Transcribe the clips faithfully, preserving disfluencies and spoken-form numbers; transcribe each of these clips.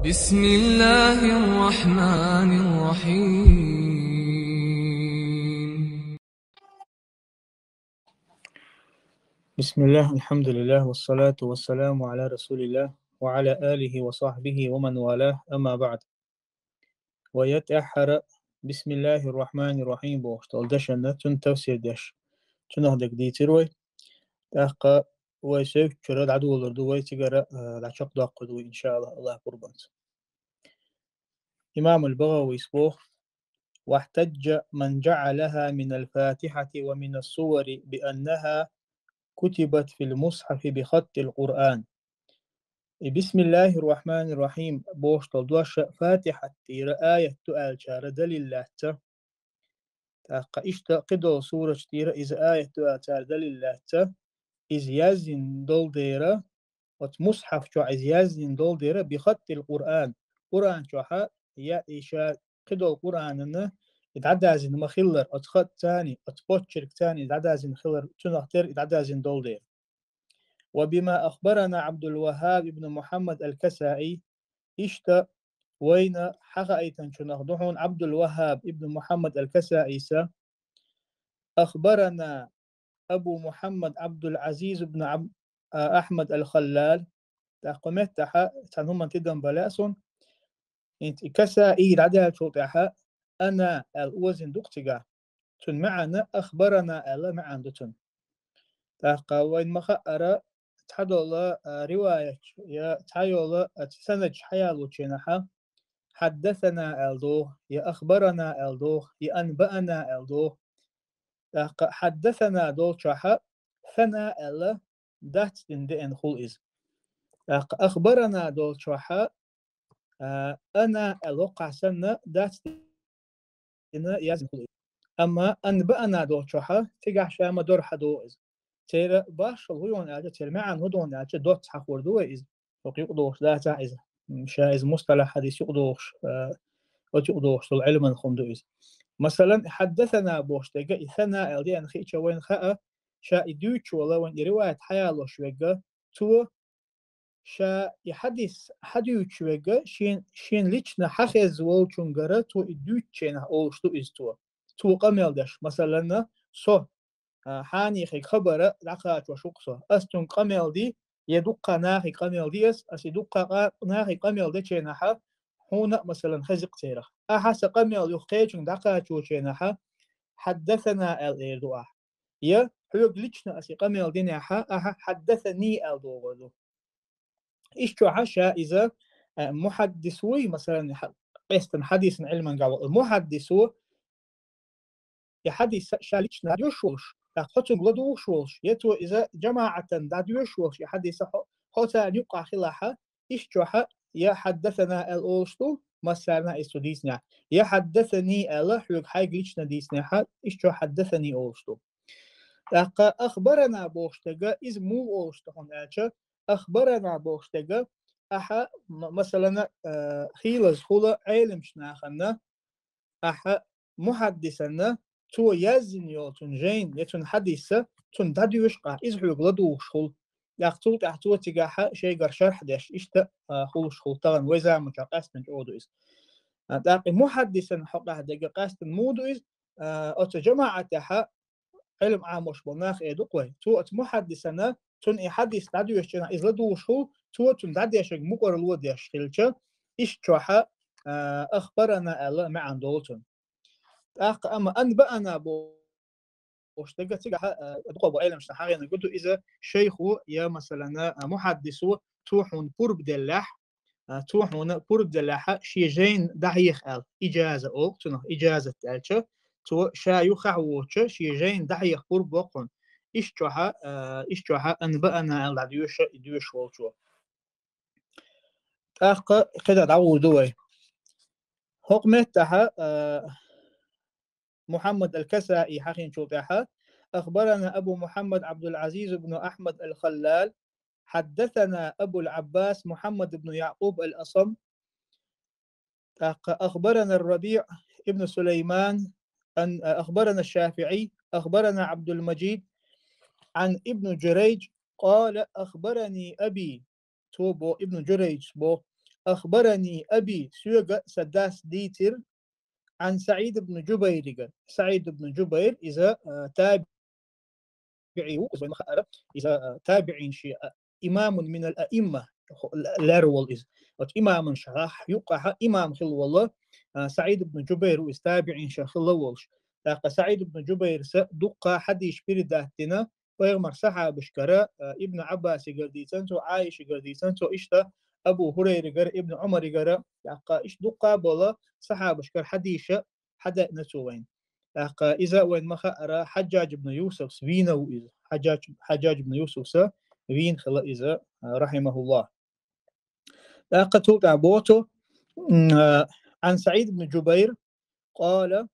بسم الله الرحمن الرحيم. بسم الله، الحمد لله، والصلاة والسلام على رسول الله وعلى آله وصحبه ومن والاه، أما بعد. Вай тӀеххьара بسم الله الرحمن الرحيم бохуш долу дешна цуьнан тафсир деш, цунах дерг дийцира вай. ТӀаккха вай соьгчуьра дӀадолор ду вай, цигара, а, дӀачекхдоккхур ду вай, иншааллахӀ, АллахӀ къурбанца. Имам аль-БагӀавис боху: واحتج من جعلها من الفاتحة ومن السور بأنها كتبت في المصحف بخط القرآن. И بسم الله الرحمن الرحيم бохуш долу дош Фатихьат тӀера аят ду аьллачара далил лаьцна. ТӀаккха иштта кхидолу сурат тӀера иза аят ду аьллачара далил лаьцна, иза яздина долу дера, оцу мусхьаф чохь иза яздина долу дера بخط القرآن, Къуръан чохь я и ша кхидолу Къуръанана и дӀадаздина ма-хиллара, оцу хатцаний, оцу почеркцаний и дӀадаздина хилар, цунах тера и дӀадаздина долу дера. وبما أخبرنا عبد الوهاب بن محمد الكسائي, иштта вайна хьахаийтинчунах ду хьуна Ӏабдул-ВахӀхӀаб ибн Мухьаммад аль-Касаиса: أخبرنا أبو محمد عبد العزيز بن عب-, а, أحمد الخلال. ТӀаккха меттахьа цхьана хӀуманна тидам бан лаьа суна. ХӀинца и Касаи дӀадаьллачул тӀаьхьа أنا аьлла озийна ду-кх цигахь. Цуьнан маьӀна أخبرنا аьлла маьӀна ду цуьнан. ТӀаккха вайна ма-хаъара, цхьадолу, а, риваяташ я цхьайолу, а, санадаш хьаялочу хенахьа حدثنا аьлла догӀу, я أخبرنا аьлла догӀу, я أنبأنا аьлла догӀу. ТӀаккха حدثنا долчохьа ثنا аьлла дацдина деана хуьлу иза. ТӀаккха أخبرنا долчохьа, а, أنا аьлла хӀокхахь санна дацдина яздина хуьлу иза. Амма أنبأنا долчохьа цигахь ша ма-дарра хьадогӀу иза. Церан башхалла хӀун ю аьлча, церан маьӀна хӀун ду аьлча, доцца хьахор ду вай иза. ХӀокху юкъадогӀуш дацахь иза. М, ша иза мусталахь хьадис юкъадогӀуш, а, оцу юкъадогӀуш долу Ӏилманан хӀума ду иза. Масалан, حدثنا бохуш дерг и ثنا аьлла деана хиъча вайна хаьа, ша и дуьйцуш волу, вайна и риваят хьаялош верг, цо ша и хьадис хьадуьйцуш верг, шен, шен лично хьахезна волчуьнгара цо и дуьйцучу хенахь олуш ду иза цо. Цо къамел деш, масалан, со, а, хьанехиг хабар дӀакхачош ву-кх со. Ас цуьнга къамел ди, я дуккха нахе къамел ди ас, ас и дуккха къа-, нахе къамел дечу хенахьа, хьуна а, масалан, хези-кх церах. Ахьа сан къамел юха кхечуьнга дӀакхачочу хенахьа, حدثنا аьлла эр ду ахьа. Я хьоьга лично ас и къамел динехьа, ахьа حدثني аьлла догӀур ду. Иштта чохьа ша иза, а, мухьаддис вуй, масалан, хьа-, къаьстина хьадисан Ӏилманга ву-, мухьаддис ву, и хьадис ша лично дӀадоьшуш волуш, тӀаккха хьо цуьнга ладугӀуш волуш, я цо иза жамаӀатан дӀадоьшуш волуш, и хьадиса хьо, хьо царна юккъахь хилахьа, иштта чохьа я حدثنا аьлла олуш ду, массарна а иза цо дийцинехь, я حدثني аьлла, хьоьга хьайга лично дийцинехьа, иштта чохь حدثني олуш ду. ТӀаккха أخبرنا бохуш дерг, иза муха олуш ду хьуна аьлча, أخبرنا бохуш дерг, ахьа, м-, масалан, а, хийлаза хуьлу Ӏеламчу нахана, ахьа мухьаддисана, цо яздина йолу цуьнан жайна я цуьнан хьадиса, цунна дӀадоьшу-кх ахь, иза хьоьга ладугӀуш хуьлу. ТӀаккха цул тӀаьхьа цо цигахьа шайгара шархь деш, иштта, а, хуьлуш хуьлу тахана, вай заманчохь къаьстина чӀогӀа ду иза. А, тӀаккха и мухьаддисан хьокъехь дерг къаьстина муха ду иза, а, оцу жамаӀатехьа Ӏилма Ӏамош болу нах эр ду-кх вай. Цо оцу мухьаддисана, цунна и хьадис дӀадоьшучу хенахь иза ладугӀуш хуьлу, цо цунна дӀадешарг мукъарло деш хилча, иштта чохьа, а, أخبرنا аьлла маьӀна долу цунна. ТӀаккха амма أنبأنا бохуш дерг цигахьа, а, дукха бу Ӏеламчу нахана хьахийнарг ду иза шайхо я, масалан, а, мухьаддисо, цо хьуна пурба деллехь, а, цо хьуна пурба деллехьа, шен жайна дӀахьеха аьлла, иджаза олу цунах, иджазат аьлча, цо ша юххехь воцуча, шен жайна дӀахьеха пурба бо-кх хьуна. Иштта чохьа, а, иштта чохьа أنبأنا аьлла дӀадоьшу и доьшуш волчо. ТӀаккха кхидӀа дӀагӀур ду вай. ХӀокху меттахьа, а, Мухьаммад аль-Касаи хьахийначул тӀаьхьа: أخبرنا أبو محمد عبد العزيز بن أحمد الخلال، حدثنا أبو العباس محمد بن يعقوب الأصم، أخبرنا الربيع بن سليمان، أن، أخبرنا الشافعي، أخبرنا عبد المجيد عن ابن جريج، قال: أخبرني أبي. Цо бо, Ибн Джурайджа бо: أخبرني أبي, соьга сан дас дийцира, عن سعيد بن جبير, СаӀид ибн Жубайр, иза, а, табиӀи ву, иза вайна хаьара, иза, а, табиӀинаш, а, إمام من الأئمة, лаьрхӀа волу иза. Оцу имамашах юккъехь имам хилла волу, а, СаӀид ибн Жубайр ву иза, табиӀинашах хилла волуш. ТӀаккха СаӀид ибн Жубайрса дуккха хьадисаш передать дина, пайхамар сахьабашкара, а, Ибн Ӏаббасигара дийцина цо, Ӏайшигара дийцина цо, иштта Абу ХӀурайригара, Ибн Ӏумаригара, тӀаккха иштта дуккха болу сахьабашкара хьадисаш хьадаьӀна цо вайна. ТӀаккха иза вайна ма хаьара, Хьаджжадж ибн Юсуфс вийна ву иза. Хьаджжадж, Хьаджжадж ибн Юсуфса вийна хилла иза, а, рахьимахуллахӀ. ТӀаккха цул тӀаьхьа боху цо, м, а, عن سعيد بن جبير قال,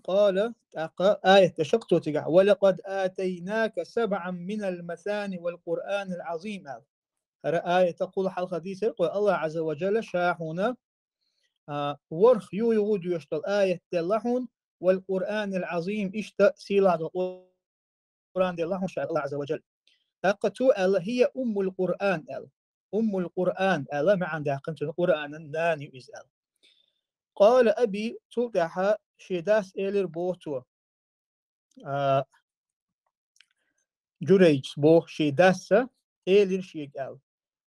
قال, тӀаккха аят дешира цо цигахь: ولقد آتيناك سبعا من المثاني والقرآن العظيم, аьлла. ХӀара аят кхул хьалха дийцира кхо, АллахӀ Ӏазза ва Жалла ша хьуна, а, ворхӀ юй-юй доьшуш долу аят делла хьуна, والقرآن العظيم, иштта сийлахь долу Къуръан делла хьуна ша, АллахӀ Ӏазза ва Жалла. ТӀаккха цо аьлла: هي أم القرآن, аьлла. Уммул Къуръан аьлла маьӀна даьккхина цуьнан, Къуръанан нана ю иза аьлла. قال أبي, цул тӀаьхьа шен дас элира боху цо. А, Журайжас боху шен дас элира шега аьлла: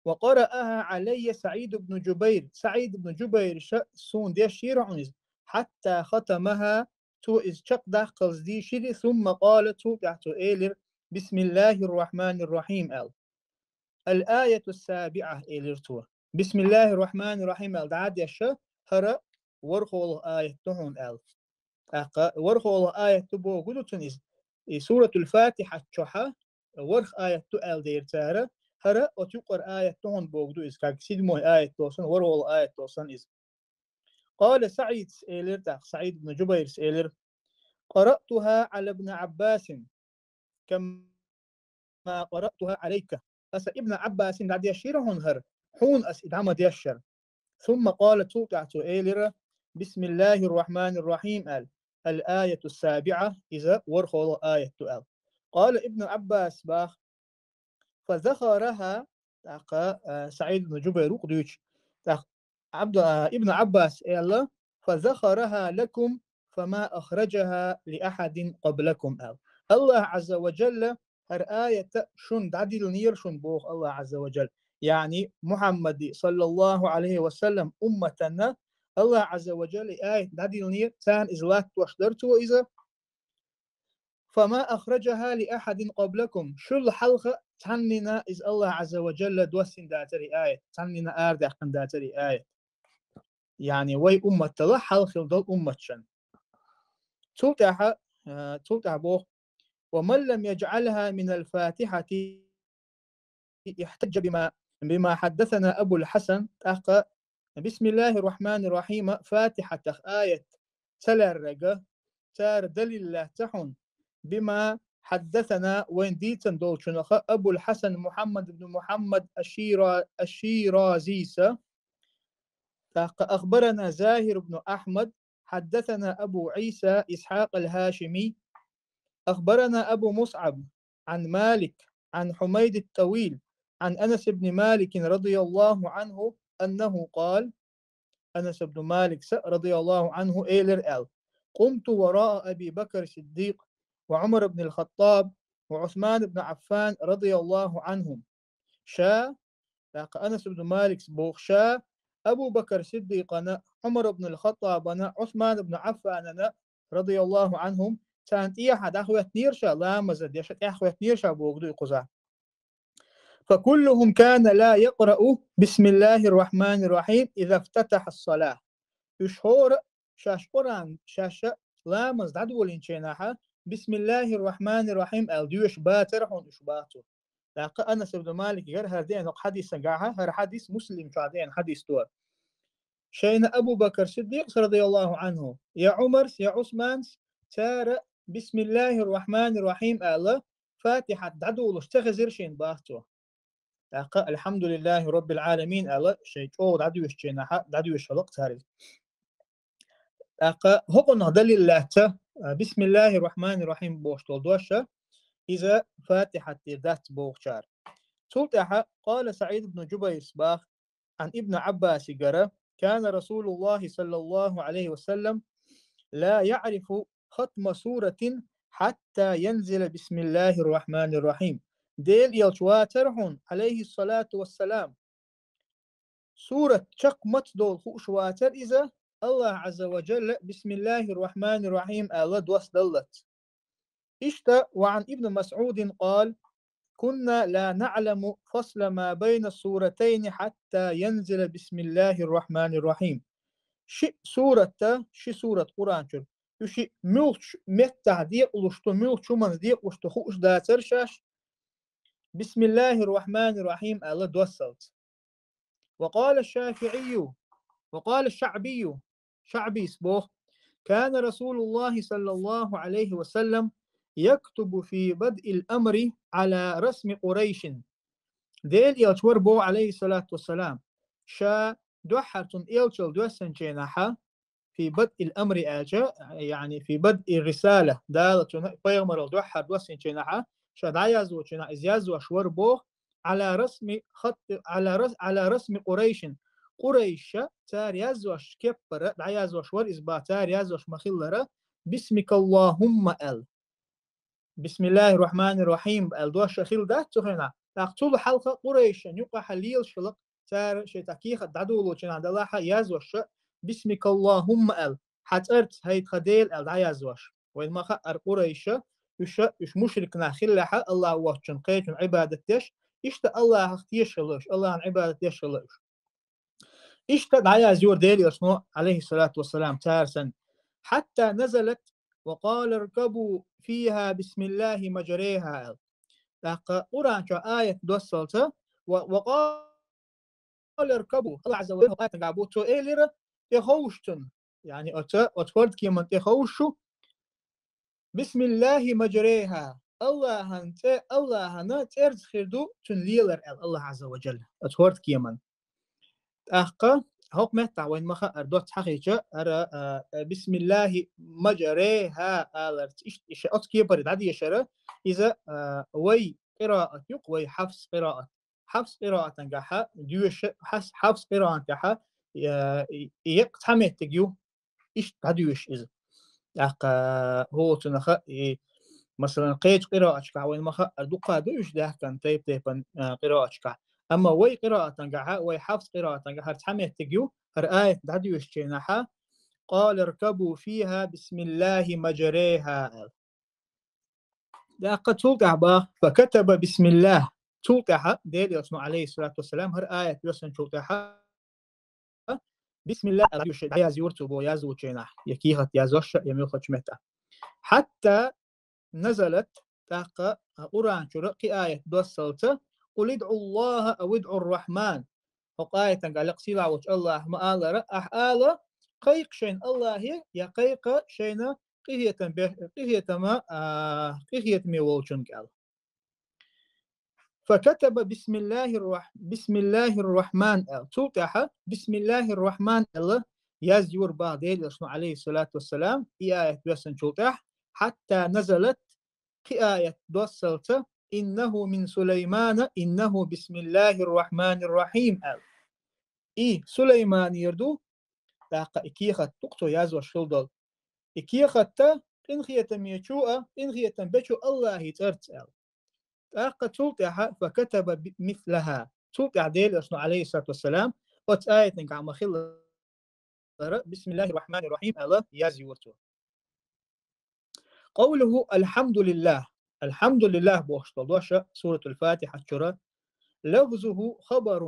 وقرأها علي سعيد بن جبير, СаӀид ибн Жубайрса суна дешира хьуна иза, حتى ختمها, цо иза чекхдаккхалц дийшира, ثم قال, цул тӀаьхьа цо элира: بسم الله الرحمن الرحيم, аьлла. الآية السابعة, элира цо. بسم الله الرحمن الرحيم аьлла дӀа а дешна, хӀара ворхӀалгӀа аят ду хьуна аьлла. ТӀаккха ворхӀалгӀа аят ду бохург ду цунна иза. И Суратул Фатихьат чохь ворхӀ аят ду аьлла дера цара, хӀара оцу юкъара аят ду хьуна бохург ду иза, как седьмой аят долу санна, ворхӀалгӀа аят долу санна иза. قال سعيد, элира тӀаккха, СаӀид ибн Жубайрас элира: قرأتها على ابن عباس كما قرأتها عليك. Аса Ибн Ӏаббасина дӀадешира хьуна хӀара, хьуна аса и дӀа ма дешшара. ثم قال, цул тӀаьхьа цо элира: بسم الله الرحمن الرحيم, аьлла. الآية السابعة, иза ворхӀалгӀа аят ду аьлла. قال ابن عباس, баха, فذخرها, тӀаккха, а, СаӀид ибн Жубайр ву-кх дуьйцуш. ТӀаккха Ӏабду-, а, Ибн Ӏаббас аьлла: فذخرها لكم فما أخرجها لأحد قبلكم, аьлла. АллахӀ Ӏазза ва Жалла хӀара аят шуна дӀадиллинера шуна боху АллахӀ Ӏазза ва Жалла. Яъни Мухьаммади, саллаллахӀу Ӏалайхи ва саллам, умматана АллахӀ Ӏазза ва Жалла и аят дӀадиллинера, царна иза латтош дара цо иза. فما أخرجها لأحد قبلكم. Шул хьалха цхьаннина иза АллахӀ Ӏазза ва Жалла доссийна дацара и аят, цхьаннина арадаьккхина дацара и аят. Яъни вай умматала хьалха хилла долу умматашна. Цул тӀаьхьа, а, цул тӀаьхьа боху: ومن لم يجعلها من الفاتحة احتج بما، بما حدثنا أبو الحسن, тӀаккха بسم الله الرحمن الرحيم Фатихьатах аят ца лаьррага, цара далил лаьцна хьуна, بما حدثنا, вайна дийцина долчунах, Абул Хьасан Мухьаммад ибн Мухьаммад Ашира-, Аширазиса. ТӀаккха أخبرنا زاهر بن أحمد، حدثنا أبو عيسى إسحاق الهاشمي، أخبرنا أبو مصعب عن مالك عن حميد الطويل عن أنس بن مالك رضي الله عنه أنه قال, Анас ибн Маликса, радияллаху Ӏанху, элира аьлла: قمت وراء أبي بكر الصديق وعمر بن الخطاب وعثمان بن عفان رضي الله عنهم. Ша, тӀаккха Анас ибн Маликс боху, ша Абу Бакр Сиддикъана, Ӏумар ибн ал-Хаттабана, Ӏусман ибн Ӏаффанана, радияллаху Ӏанхум, царна тӀехьа дӀахӀоьттинера ша, ламаза деша тӀаьхьахӀоьттинера ша боху ду и кхузахь. فكلهم كان لا يقرأ بسم الله الرحمن الرحيم إذا افتتح الصلاة. Уьш хӀора шаьш Къуръан, шаьш ламаз дӀадолийначу хенахь, بسم الله الرحمن الرحيم аьлла доьшуш бацара хьуна уьш боху цо. ТӀаккха Анас ибн Маликигара хӀара деана хӀокху хьадисагахь, хӀара хьадис Муслим чохь деана хьадис ду. Шайна Абу Бакр Сиддикъс, радияллаху Ӏанху, я Ӏумарс, я Ӏусманс, цара بسم الله الرحمن الرحيم аьлла, Фатихьат дӀадолуш ца хезира шайна боху цо. ТӀаккха الحمد لله رب العالمين аьлла, шайн чӀогӀа дӀадоьшучу хенахь, дӀадоьшуш хилла-кх цара иза. ТӀаккха хӀокхунах далил лаьцна, а, بسم الله الرحمن الرحيم бохуш долу дош, иза Фатихьат тӀера дац бохучара. Цул тӀаьхьа قال سعيد بن جبير бах عن ابن عباس гара: كان رسول الله صلى الله عليه وسلم لا يعرف ختم سورة حتى ينزل بسم الله الرحمن الرحيم. Дела элча вацар хьона, عليه الصلاة والسلام, сурат чакх маца долу хууш вацар иза, АллахӀ Ӏазза ва Джалла بسم الله الرحمن الرحيم аьлла доссадаллалц. Иштта وعن ابن مسعود قال: كنا لا نعلم فصل ما بين السورتين حتى ينزل بسم الله الرحمن الرحيم. Ши сурат, ши сурат Къуръан чуьра, уьш муьлхачу меттехь декъалуш ду, муьлхачу хӀуманца декъалуш ду хууш дацара шаьш بسم الله الرحمن الرحيم аьлла доссалц. وقال الشافعي، وقال الشعبي, ШаӀбис боху: كان رسول الله صلى الله عليه وسلم يكتب في بدء الأمر على رسم قريش. Дела элча вара боху, عليه الصلاة والسلام, ша дуьххьара цунна элчалла доьссинчу хенахь, في بدء الأمر аьлча, يعني في بدء الرسالة, Дала цунна пайхамаралла дуьххьара доьссинчу хенахь, ша дӀаяздинчу хенахь иза яздеш вара боху على رسم خط، على رس-، على رسم قريش. Къурайша цара яздинчу кеппара дӀаяздеш вара иза бах, цара яздеш ма-хиллара, بسمك اللهم аьлла. بسم الله الرحمن الرحيم аьлла дош хилла дац цу хенахь. ТӀаккха цул хьалха Къурайшан юкъахь лелаш хилла-кх цара шайн цхьа кехат дӀадолочу хенахь, делахь а яздеш, بسمك اللهم аьлла, хьан цӀарца, хӀай тхан Дела аьлла дӀаяздеш. Вайна ма-хаъара Къурайша, уьш, уьш мушрик нах хиллехь а, АллахӀ воцчунна кхечунна Ӏибадат деш, иштта АллахӀах тешаш хилла уьш, АллахӀан Ӏибадат деш хилла уьш. Иштта дӀаяздора Дела элчано, عليه الصلاة والسلام, цара санна: حتى نزلت وقال اركبوا فيها بسم الله مجريها аьлла. ТӀаккха Къуръан чохь аят доссалца, ва, وقال اركبوا, АллахӀ Ӏазза ва Джалла аятан гахь бу, цо элира, тӀеховша цунна, яъни оцу, оцу хӀордкеман тӀеховша шу, بسم الله مجريها, АллахӀан цӀе-, АллахӀан цӀерца хир ду цуьнан лелар аьлла АллахӀ Ӏазза ва Джалла оцу хӀордкеман. ТӀаккха хӀокху меттехь вайна ма-хаъара доцца хьахийча, ара, а, بسم الله مجريها аларца, иштта, иштта оцу кепара дӀадешара, иза, а, вай къираат ю-кх, вай Хьафс къираат. Хьафс къираатан гахь доьшу, Хьафс, Хьафс къираатан гахь, а, и, и еккъа цхьа меттиг ю, иштта дӀадоьшу иза. ТӀаккха хӀоцунах, и, масалан, кхечу къирааташкахь вайна ма-хаъара дуккха ду уьш даьхкина тайп-тайпана, а, къирааташкахь. Амма вай къираатан гахь, вай Хьафс къираатан гахь хӀара цхьа меттиг ю, хӀара аят дӀадоьшучу хенахь, قال اركبوا فيها بسم الله مجريها аьлла. ТӀаккха цул тӀаьхьа бах, فكتب بسم الله. Цул тӀаьхьа Дела элчано, عليه الصلاة والسلام, хӀара аят доьссинчул тӀаьхьа, بسم الله аьлла, дӀаяздора цо боху яздинчу хенахь, я кехат яздеш, я муьлххачу меттехь. حتى نزلت, тӀаккха Къуръан чуьра кхин аят доссалца, قل ادعوا الله أو ادعوا الرحمن. ХӀокху аятан гахь лекха сийлахь волчу АллахӀа ма-аллара, ахь ала, кхайкха шайна АллахӀе, я кхайкха шайна къинхетам бе-, къинхетама, а, къинхетаме волчуьнга аьлла. فكتب بسم الله الرح-، بسم الله الرحمن аьлла. Цул тӀаьхьа بسم الله الرحمن аьлла яздора бах Дела элчано, عليه الصلاة والسلام, и аят доьссинчул тӀаьхьа, حتى نزلت, кхин аят доссалца, إنه من سليمان إنه بسم الله الرحمن الرحيم аьлла. И Сулайманера ду, тӀаккха и кехат ду-кх цо яздеш хилла долу. И кехат ду къинхетамечу а, къинхетам бечу АллахӀан цӀарца аьлла. ТӀаккха цул тӀаьхьа فكتب مثلها. Цул тӀаьхьа Дела элчано, عليه الصلاة والسلام, оцу аятан гахь ма-хиллара, بسم الله الرحمن الرحيم аьлла яздора цо. قوله الحمد لله. الحمد لله бохуш долу дош Суратул-Фатихьа чуьра. لفظه خبر.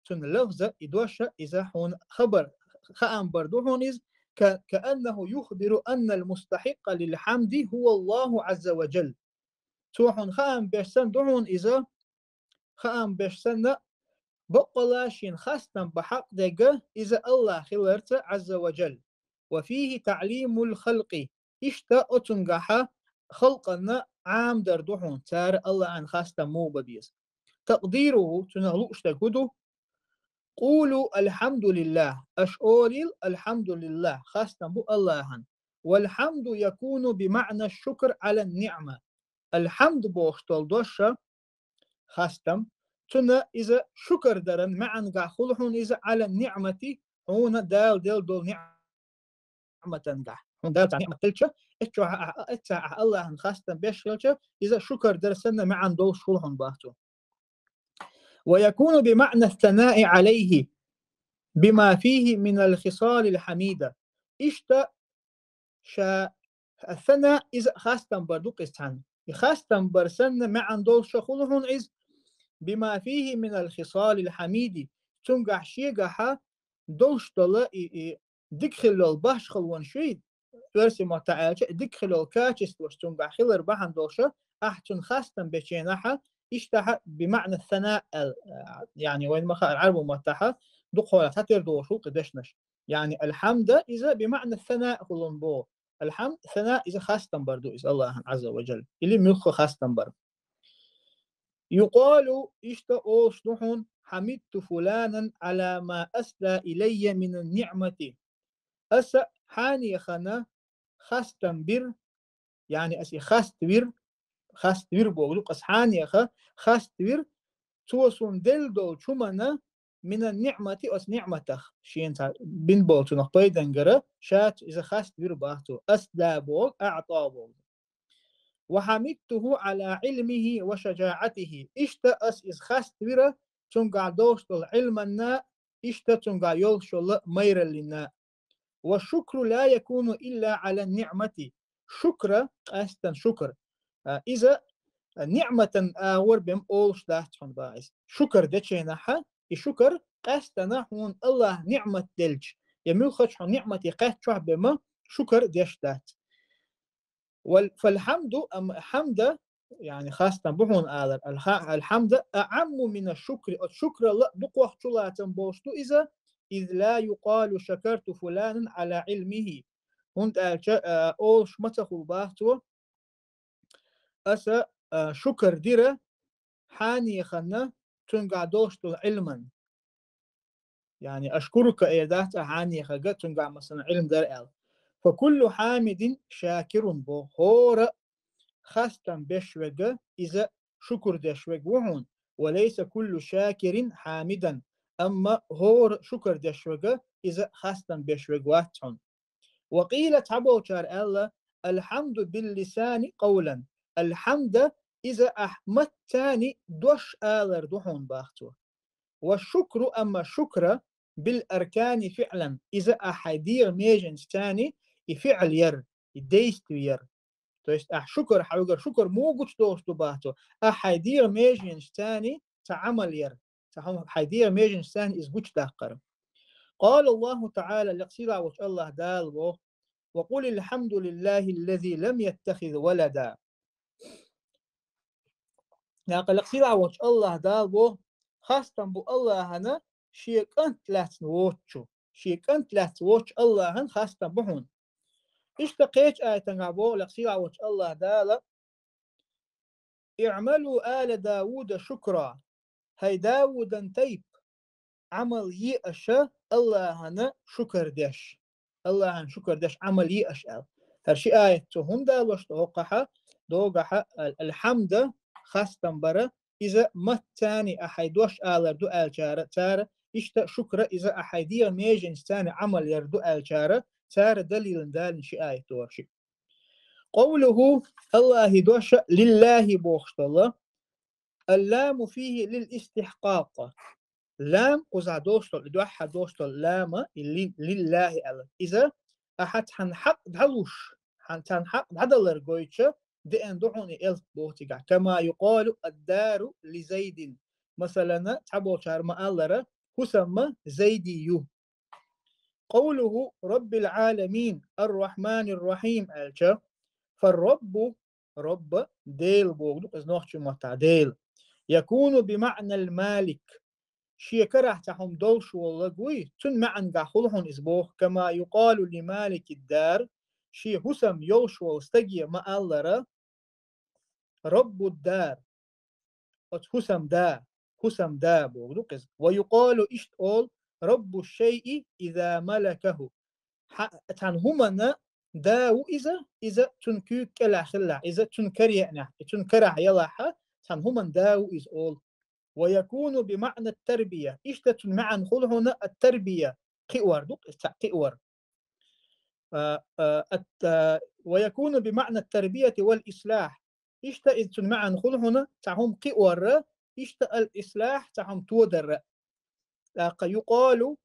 Цуьнан лафза, и дош, иза хьуна хабар, хаам бар ду хьуна иза, ك-، كأنه يخبر أن المستحق للحمد هو الله عز وجل. Цо хьуна хаам беш санна ду хьуна иза, хаам беш санна, баккъалла шена хастам бан хьакъ дерг иза АллахӀ хиларца, عز وجل. وفيه تعليم الخلق. Иштта оцуьнгахьа халкъанна Ӏамадар ду хьуна, цара АллахӀан хастам муха бан беза. تقديره, цуьнан лууш дерг хӀун ду? قولوا الحمد لله. Аша олийла, الحمد لله, хастам бу АллахӀан. والحمد يكون بمعنى الشكر على النعمة. الحمد бохуш долу дош, хастам, цунна иза шукар даран маӀангахь хуьлу хьуна иза, على النعمة, хьуна Дала делла долу ниӀматангахь. Хьуна Дала цхьа ниӀмат делча, эццахь ахь, эццахь ахь Аллахьан хастам беш хилча, иза шукар дар санна маьӀна долуш хуьлу хьуна боху цо. ويكون بمعنى الثناء عليه بما فيه من الخصال الحميدة. Иштта ша ас-сана иза хастам бар ду-кх иза цхьаьна. И хастам бар санна маьӀна долуш хуьлу хьуна иза, بما فيه من الخصال الحميدة, цуьнгахь шегахьа долуш долу и, и дика хила йолу башхалонаш ю, оьрсийн маттахь аьлча, и дика хила йолу качестваш цуьнгахь хилар бахьана долуша, ахь цунна хастам бечу хенахьа, иштта ахь بمعنى الثناء аьлла, яъни вайна ма хаара, Ӏарбойн маттахьа дукха хьолахь цхьатера догӀуш ву-кх и дешнаш. Яъни الحمد иза بمعنى الثناء хуьлу боху. الحمد, сана иза хастам бар ду иза Аллахьан عز وجل. Или муьлхха хастам бар. يقال, иштта олуш ду хьуна: حمدت فلانا على ما أسدى إلي من النعمة. Аса хьанехана хастам бира, яъни аса и хаставира, хаставира боху ду, аса хьанеха хаставира, цо суна делла долчу хӀуманна, من النعمة, оцу ниӀматах, шена цхьа бина болчунах пайдангара, ша иза хаставира боху цо, أسدى боху, أعطى боху. وحمدته على علمه وشجاعته. Иштта аса иза хаставира, цуьнгахь долуш долу Ӏилманна, иштта цуьнгахь йолуш йолу майраллина. والشكر لا يكون إلا على النعمة. Шукра, къаьстина шукр, а, иза, а, ниӀматан агӀор бен олуш дац хьуна боху иза. Шукар дечу хенахьа, и шукар къаьстина хьуна Аллахь ниӀмат делча, я муьлххачу хьуна ниӀмате кхаьччохь бен ма шукар деш дац. Вал-, فالحمد, амма хьамда, яъни хастам бу хьуна алар, алха-, الحمد أعم من الشكر, оцу шукралла дукхох чулацам болуш ду иза, إذ لا يقال شكرت فلانا على علمه. ХӀунда аьлча, а, олуш ма ца хуьлу боху цо, аса, а, шукар дира хьанехана цуьнгахь долуш долу Ӏилман. Яъни أشكرك эр дац ахь хьанехага, цуьнгахь, масала, Ӏилма дара аьлла. فكل حامد شاكر боху. ХӀора хастам беш верг, иза шукр деш верг ву хьуна. وليس كل شاكر حامدا. Амма хӀора шукр деш верг, иза хастам беш верг вац хьуна. وقيل, цхьаболчара аьлла: الحمد باللسان قولا. الحمد, иза ахь маттаца дош алар ду хьуна боху цо. والشكر, амма шукра, بالأركان فعلا, иза ахь хьайн дегӀан меженашца и фиӀл яр, и действие яр. То есть ахь шукр, хьоьгара шукр муха гучудолуш ду боху цо, ахь хьайн дегӀан меженашца цхьа Ӏамал яр, цхьа хьо-, хьайн дегӀан меженашца иза гучудаккхар. قال الله تعالى, лекха сийлахь волчу Аллахь Дала боху: وقل الحمد لله الذي لم يتخذ ولدا. Нахь лекха сийлахь волчу Аллахь Дала боху: хастам бу Аллахьана шен кӀант лаьцна воцучу, шен кӀант лаьцна воцучу Аллахьана хастам бу хьуна. Иштта кхечу аятангахь боху лекха сийлахь волчу Аллахь Дала: اعملوا آل داود شكرا. ХӀай Даудан тайпа, Ӏамал е аша Аллахьана шукар деш. Аллахьана шукар деш Ӏамал е аша аьлла. ХӀара ши аят цо хӀунда далош ду хӀокхахьа, догахьа, ал-, алхьамда, хастам бара, иза маттаца ахь хьайн дош алар ду аьллачара, цара, иштта шукра, иза ахь хьайн дегӀан меженашца Ӏамал яр ду аьллачара, цара далилна далийна ши аят ду хӀара шиъ. قوله, Аллахьан дош, لله бохуш долу, اللام فيه للاستحقاق. Лам, кхузахь долуш долу, и дуьххьара долуш долу лама, и ли-, لله аьлла. Иза ахьа цхьана хьакъ дӀалуш, хьан-, цхьана хьакъ дӀадалар гойтуш, деана ду хьуна и элп боху цигахь. كما يقال الدار لزيد. Масалана, цхьаболчара ма-аллара, хӀусам-м Зайди ю. قوله رب العالمين الرحمن الرحيم аьлча, فالرب, Рабба, Дела боху ду, иза нохчийн маттахь Дела. يكون بمعنى المالك. Шен карахь цхьа хӀума долуш волу лаг вуй, цуьнан маьӀнагахь хуьлу хьуна иза боху, كما يقال لمالك الدار, шен хӀусам йолуш волу стаге ма-аллара, رب الدار. Оцу хӀусам да, хӀусам да боху ду-кх иза. ويقال, иштта олу, رب الشيء إذا ملكه. Хьа-, цхьана хӀуманна да ву иза, иза цуьнан куьйга кӀелахь хилалахь, иза цуьнан кара еанехь, и цуьнан карахь ялахьа, цхьана хӀуманна да ву иза олу. ويكون بمعنى التربية. Иштта цун маьӀна хул хьона التربية, кхиор ду-кх, цхьаъ кхиор. А, а, ат-, а, ويكون بمعنى التربية والإصلاح. Иштта иза цун маьӀна хул хьона цхьа хӀума кхиор, иштта الإصلاح цхьа хӀума тодар. ТӀаккха يقال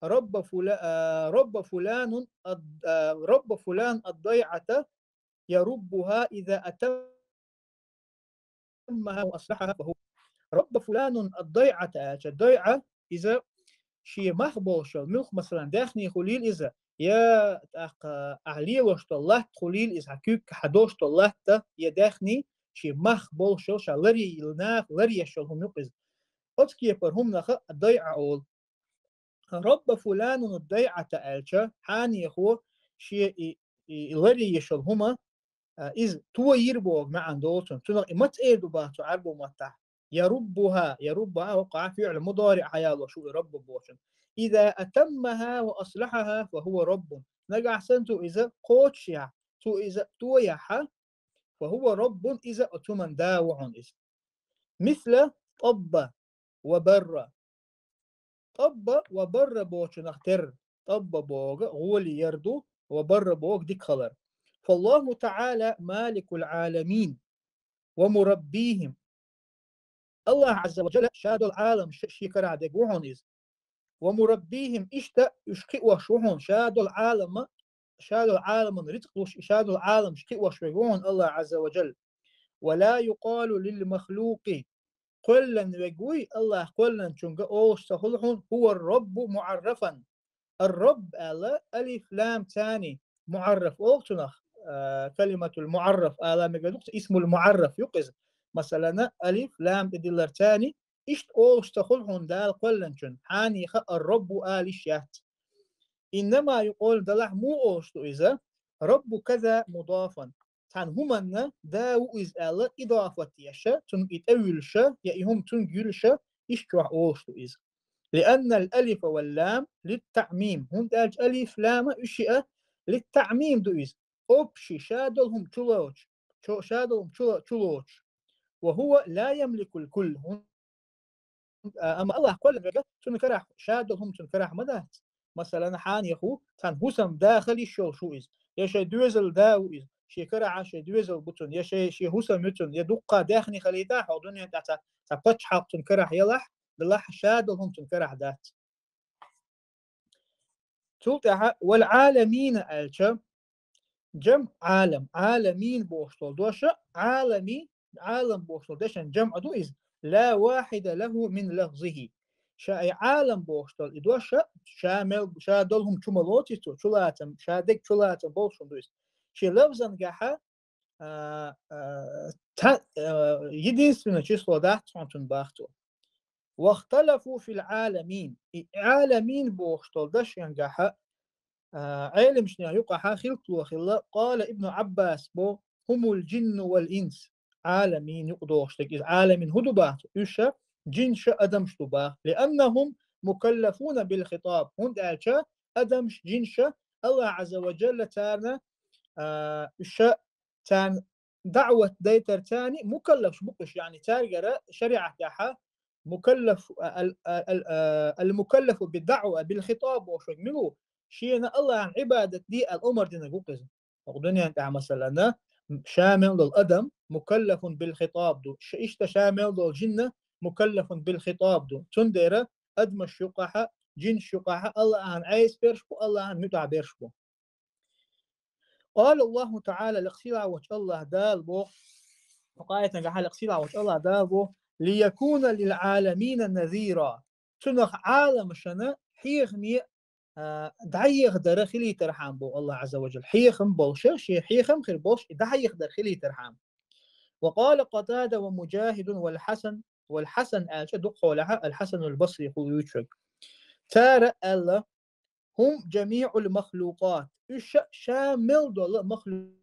رب فلا-, а, رب فلان الض-, а, رب فلان الضيعة يربها إذا أتمها وأصلحها فهو رب فلان الضيعة аьлча, дайӀа иза шен мах болуш йолу муьлх, масалан, даьхни хуьлийла иза, я тӀаккха ахь лелош долу латта хуьлийла иза, хьан куьйга хьан долуш долу латта, я даьхни, шен мах болуш йолу, ша ларъе-, наха ларъеш йолу хӀума ю-кх иза. Оцу кепара хӀуманах дайӀа олу. رب فلان الضيعة аьлча, хьанехо шен и, и, и ларъеш йолу хӀума, а, иза тоийра боху маьӀна долу цунна. Цунах и маца эр ду боху цу Ӏарбойн маттахь. يربها, يربها хӀокхахь фиӀл мудариӀ хьаялош ву и رب бохучун. إذا أتمها وأصلحها فهو رب. Нагахь санна цо иза кхочушъяхь, цо иза тояхь, فهو رب, иза оцу хӀуманна да ву хьуна иза. مثل طب وبر. طب وبر бохучунах терра. طب бохург гӀоли яр ду, وبر бохург дика хилар. فالله تعالى مالك العالمين ومربيهم. АллахӀ Ӏазза ва Джалла ша долу Ӏаламаш шен карахь дерг ву хьуна иза. ومربيهم, иштта уьш кхиош ву хьуна, ша долу Ӏалама, ша долу Ӏаламан рицкъ луш, ша долу Ӏаламаш кхиош верг ву хьуна АллахӀ Ӏазза ва Джалла. ولا يقال للمخلوق, кхоьллина верг вуй, АллахӀ кхоьллинчуьнга олуш ца хуьлу хьуна هو الرب معرفا. الرب аьлла, алиф, лам, цани, муӀарраф олу цунах, а, كلمة المعرف ала мегар ду-кх, اسم المعرف ю-кх иза. Масалана, алиф, лам тӀедилларцани, иштта олуш ца хуьлу хьуна Дала кхоьллинчун, хьанехо الرب ала йиш яц. إنما يقال, делахь муха олуш ду иза, رب كذا مضافا. Цхьана хӀуманна да ву иза аьлла, идафат еш, цунна и тӀе вуьллуш, я и хӀума цуьнга юьллуш, иштта чохь олуш ду иза. لأن الألف واللام للتعميم. ХӀунда аьлча алиф, лам, уьш шиъ للتعميم ду иза. Общий, ша долу хӀума чулоцуш, чо-, ша долу хӀума чула-, чулоцуш. وهو لا يملك الكل. ХӀун-, а, амма АллахӀ кхоьллина верг, цуьнан карахь, ша долу хӀума цуьнан карахь ма дац. Масалана, хьанехо ву, цхьана хӀусамда хила йиш йолуш ву иза. Я шайн доьзалан да ву иза. Шен карахь шайн доьзал бу цуьнан, я шайн, шен хӀусам ю цуьнан, я дуккха даьхни хилийтахь хьо дуьнен тӀехь цхьа, цхьа пачхьалкх цуьнан карахь елахь, делахь ша долу хӀума цуьнан карахь дац. Цул тӀаьхьа والعالمين аьлча, جمع عالم, Ӏаламийн бохуш долу дош, Ӏалами, Ӏалам бохуш долу дешан جمع ду иза. لا واحد له من لفظه. Ша и Ӏалам бохуш долу и дош, ша мел, ша долу хӀума чу ма лоцу иза цо, чулацам, ша дерг чулацам болуш хӀума ду иза. Шен лафзангахь, а, а, ца-, а, единственное число дац хьуна цуьнан бах цо. واختلفوا في العالمين. И Ӏаламийн бохуш долу дешангахь, а, Ӏеламчунех юкъахь хилкхало хилла, قال ابن عباس бо, هم الجن والإنس. Ӏаламийн юкъадогӀуш дерг иза. Ӏаламийн хӀун ду бах цо? Уьш жинаш, адамаш ду бах. لأنهم مكلفون بالخطاب. ХӀунда аьлча адамаш, жинаш, АллахӀ Ӏазза ва Джалла царна, а, уьш царна даӀват дайтарца мукаллафаш бу-кх уьш, яъни цаьргара шариӀатехь мукаллаф, ал-, ал-, ал-, المكلف بالدعوة بالخطاب бохуш верг мила ву? Шена АллахӀан Ӏибадат де аьлла омра динарг ву-кх иза. ХӀокху дуьнен тӀехь, масалана, ша мел долу адам مكلف بالخطاب ду, ш-, иштта ша мел долу жин مكلف بالخطاب ду. Цундела адамаш юкъахь, жинаш юкъахь АллахӀана Ӏеса берш бу, АллахӀана муьтӀахь берш бу. قال الله تعالى, лекха сийлахь волчу АллахӀ Дала боху, хӀокху аятангахь лекха сийлахь волчу АллахӀ Дала боху: ليكون للعالمين نذيرا. Цунах Ӏаламашна хьехаме, а, дӀахьехадар хилийтархьама боху АллахӀ Ӏазза ва Джалла. Хьехам болуш, шен хьехам хир болуш, и дӀахьехадар хилийтархьама. وقال قتادة ومجاهد والحسن, والحسن аьлча дукха хьолахь, ал-Хьасанул Басри хуьлуьйтуш верг. Цара аьлла: هم جميع المخلوقات. Уьш ша мел долу махлукъат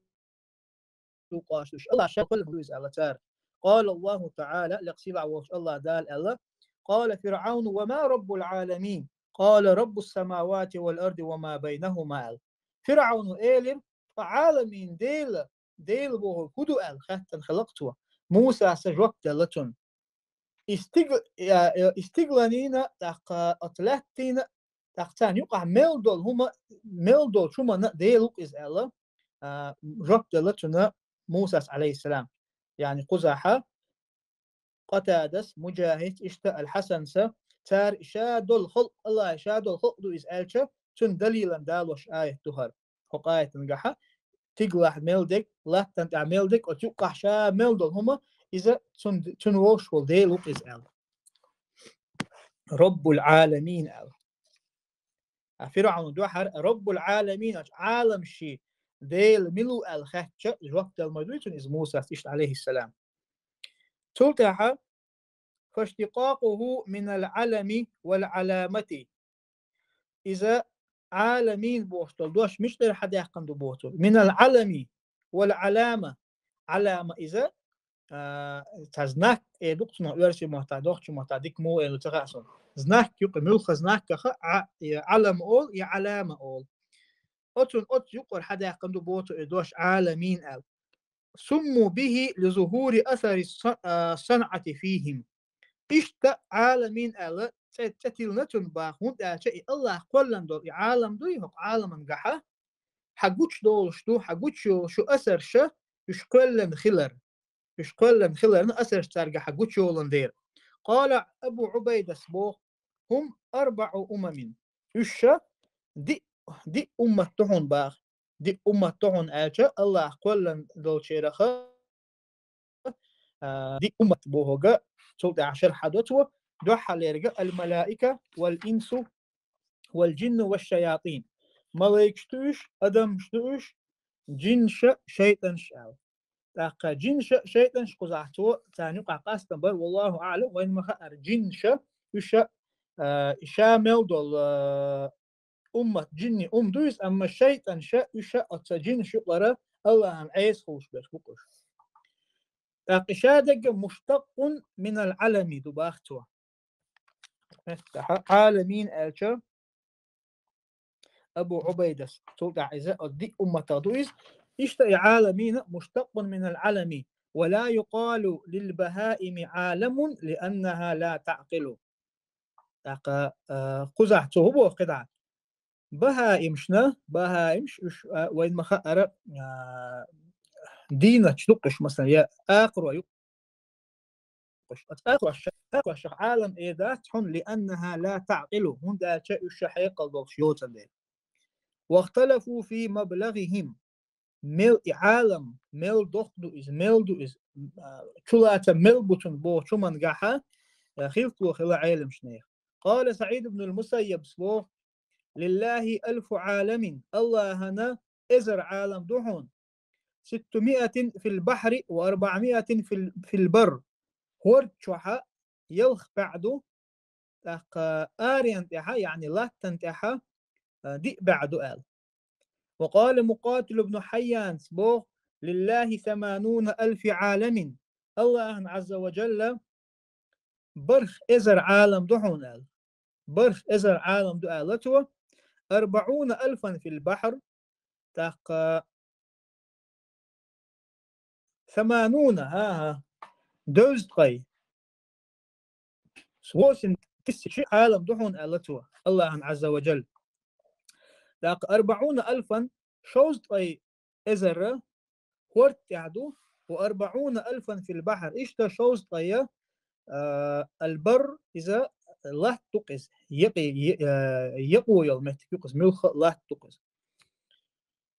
ду уьш. АллахӀ ша кхоьллина ву иза аьлла цара. قال الله تعالى, лекха сийлахь волчу АллахӀ Дала аьлла: قال فرعون وما رب العالمين؟ قال رب السماوات والأرض وما بينهما аьлла. ФирӀавно элира: ткъа Ӏаламийн Дела, Дела бохург хӀун ду аьлла, хаьттина хилла-кх цо. Мусас жоп делла цунна. И стиг-, я, я, и стигланна, тӀаккха оцу лаьттана, тӀаккха царна юкъахь мел долу хӀума, мел долчу хӀуманна Дела ву-кх иза аьлла, а, жоп делла цунна Мусас, Ӏалайхиссалам. Яъни кхузахь Къатадас, Муджахидс, иштта Аль-Хьасанса, цара ша долу халкъ, Аллахьа ша долу халкъ ду иза аьлча, цунна далилан далош аят ду хӀара. ХӀокху аятан гахь, стиглахь мел дерг, латтан тӀехь мел дерг, оцу юккъахь ша мел долу хӀума, иза цун-, цунна вовшах волу Дела ву-кх иза аьлла. Роббул Ӏаламин аьлла. А ФирӀавна дуьхьара Роббул Ӏаламин аьлча, Ӏаламийн Дела мила ву аьлла хаьттича, жоп дала ма дуй цунна иза Мусас иштта, Ӏалайхиссалам. Цул тӀаьхьа, фаштикъакъуху минал Ӏалами вал Ӏаламати. Иза Ӏаламийн бохуш долу дош мича тӀера хьадаьккхина ду боху цо? Минал Ӏалами вал Ӏалама. Ӏалама иза, а, цхьа знак, э, ду-кх цунах оьрсийн маттахь, доккхачу маттахь дика муха олу ца хаьа суна. Знак юкъа, муьлхха знак аха, а, я Ӏалам олу, я Ӏалама олу. Оцунна оцу юкъара хьадаьккхина ду боху цо и дош Ӏаламийн аьлла. Сумму бихи ли зухури асари са-, а, санъати фихим. Иштта Ӏаламийн аьлла цӀе, цӀе тиллина цунна боху, хӀунда аьлча и Аллахь кхоьллина долу и Ӏалам дуй, хӀокху Ӏаламан гахь хьан гучудолуш ду, хьан гучуйолуш ю асарш, уьш кхоьллина хилар. Уьш кхоьллина хиларна асарш цаьрга хьан гучуйолун дера. Къала Абу Ӏубайдас боху, хӀум арбаӀу умамин. Уьш ша диъ, диъ уммат ду хьуна боху. Диъ уммат ду хьуна аьлча, Аллахь кхоьллина долчарах, а, диъ уммат бохург, цул тӀаьхьа шархь хьадо цо, дуьххьарлерг ал-малаика, вал-инсу, вал-джинну, ваш-шаятин. Малайкаш ду уьш, адамаш ду уьш, джинша, шайтӀанаш аьлла. ТӀаккха джинша, шайтӀанаш кхузахь цо, царна юкъахь къастам бара, валлаху аӀлам, вайна ма хаьара, джинша, уьш, а, ша мел долу, а, уммат, джинни умма ду иза, амма шайтӀанаш, уьш оцу джинаш юкъара Аллахьан Ӏеса хуьлуш берш бу-кх уьш. ТӀаккха и ша дерг муштакъкъун минал Ӏалами ду боху цо. Ӏаламийн аьлча, Абу Ӏубайдас, цул тӀаьхьа иза, оцу диъ умматах ду иза, иштта и Ӏаламийн муштакъкъун минал Ӏалами, ва ла юкъалу лил бахаими Ӏаламун, лианнаха ла таӀкъилу. ТӀаккха, а, кхузахь цо хӀун боху кхидӀа? Бахаимашна, бахаимаш, уьш, а, вайна ма хаьара, а, дийначу ду-кх уьш, масала, я акхаро ю-кх уьш. Оцу акхарошах, акхарошах Ӏалам эр дац хьуна, лианнаха ла таӀкъилу, хӀунда аьлча уьш ша хьекъал долуш йоцан дела. Вахталафу фи маблагӀихим. Мел и Ӏалам, мел доккха ду иза, мел ду иза, а, чулаца мел бу цунна бохучу хӀуман гахь, а, хилфо хилла Ӏеламнехан. Къала СаӀид ибн ал-Мусаййабс боху, лиллахи алфу Ӏаламин, Аллахьана эзар Ӏалам ду хьуна, ситтумиатин фил бахьри ва арбаъмиатин фил, фил барр. ХӀорда чохь ялх бӀе ду, тӀаккха аренна тӀехь, яъни латтана тӀехь, а, диъ бӀе ду аьлла. Ва къала Мукъатил ибн Хьайянс боху, лиллахи самануна алфи Ӏаламин. Аллахьана Ӏазза ва Джалла барх эзар Ӏалам ду хьуна аьлла. Барх эзар Ӏалам ду аьлла цо, арбаъуна алфан фил бахьр, тӀаккха самануна, хӀа-хӀа, девзткъе. Восемь тысяч Ӏалам ду хьуна аьлла цо, Аллахьана Ӏазза ва Джалла. ТӀаккха арбаъуна алфан, шовзткъе эзар хӀорда тӀехь ду, ва арбаъуна алфан фил бахьр, иштта шовзткъе, а, аль-барр, иза латта ду-кх иза, екъе-, е-, а, екъо йолу меттиг ю-кх иза, муьлхха а латта ду-кх иза.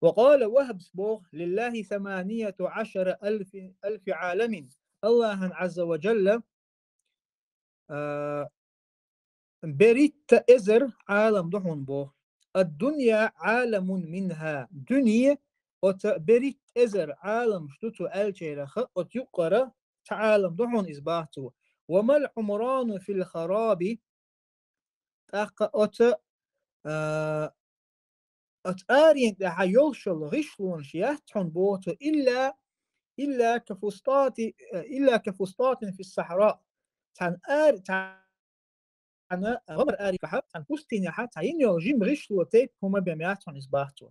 Ва къала Вахбс боху, лиллахи саманията Ӏашара алфи, алфи Ӏаламин. Аллахьана Ӏазза ва Джалла, а, берхӀитта эзар Ӏалам ду хьуна боху. Ад-дунья Ӏаламун минха. Дуьне оцу берхӀитта эзар Ӏаламаш ду цо аьллачарах, оцу юккъара цхьа Ӏалам ду хьуна иза боху цо. Ва мал Ӏумрану фил хараби. ТӀаккха оцу, а, оцу аренна тӀехь йолуш йолу гӀишлонаш яц хьуна боху цо, илла, илла ка фустати, илла ка фустатин фис сахьра. Цхьана ар-, цхьана гӀамар аренехь, цхьана пустынехь, цхьа йина йолу жима гӀишло тайпа хӀума бен яц хьуна иза боху цо.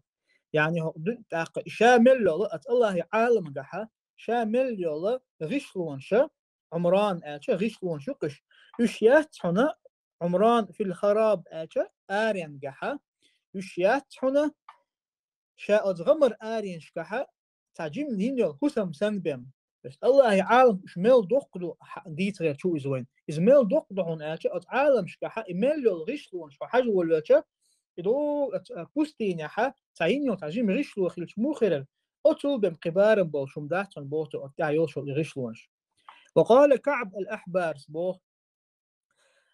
Яъни хӀокху ду-, тӀаккха ша мел йолу, оцу Аллахьан Ӏаламгахь, ша мел йолу гӀишлонаш, عمران аьлча гӀишлонаш ю-кх уьш. Уьш яц хьона عمران في الخراب аьлча аренгахьа. Уьш яц хьона ша оцу гӀамар аренашкахьа цхьа жимма йина йолу хӀусам санна бен. То есть Аллахьи Ӏаламаш уьш мел доккха ду хьа-, дийца гӀерта ву иза вайна. Иза мел доккха ду хьуна аьлча, оцу Ӏаламашкахьа и мел йолу гӀишлонаш хьо хьажа волавелча, и ду оцу, а, пустыняхьа цхьа йина йолу цхьа жима гӀишло хилча муха хир яра? Оцул бен кхин барам болуш хӀума дац хьуна боху цо оцу тӀехь йолуш йолу и гӀишлонаш. وقال كعب الأحبار боху: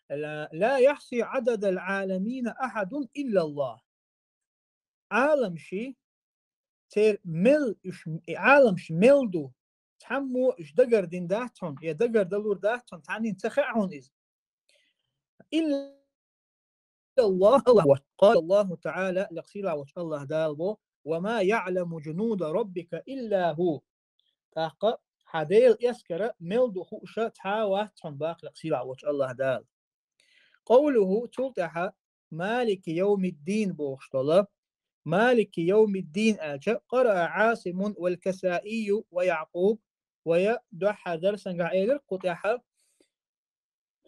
لا، لا يحصي عدد العالمين أحد إلا الله. Ӏаламаши, церан мел, уьш, и Ӏаламаш мел ду, цхьаммо уьш дагардина дац хьуна, я дагардалур дац хьуна, цхьаннен ца хаьа хьуна иза. إلا الله, Аллахь воцчу. قال الله تعالى, лекха сийлахь волчу Аллахь Дала боху: وما يعلم جنود ربك إلا هو. ТӀаккха хьан Делан эскар мел ду хууш цхьа а вац хьуна боху лекха сийлахь волчу Аллахь Дала. قوله, цул тӀаьхьа مالك يوم الدين бохуш долу. مالك يوم الدين аьлча, قرأ عاصم والكسائي ويعقوب, вай дуьххьара дарсехь элира кху тӀехь,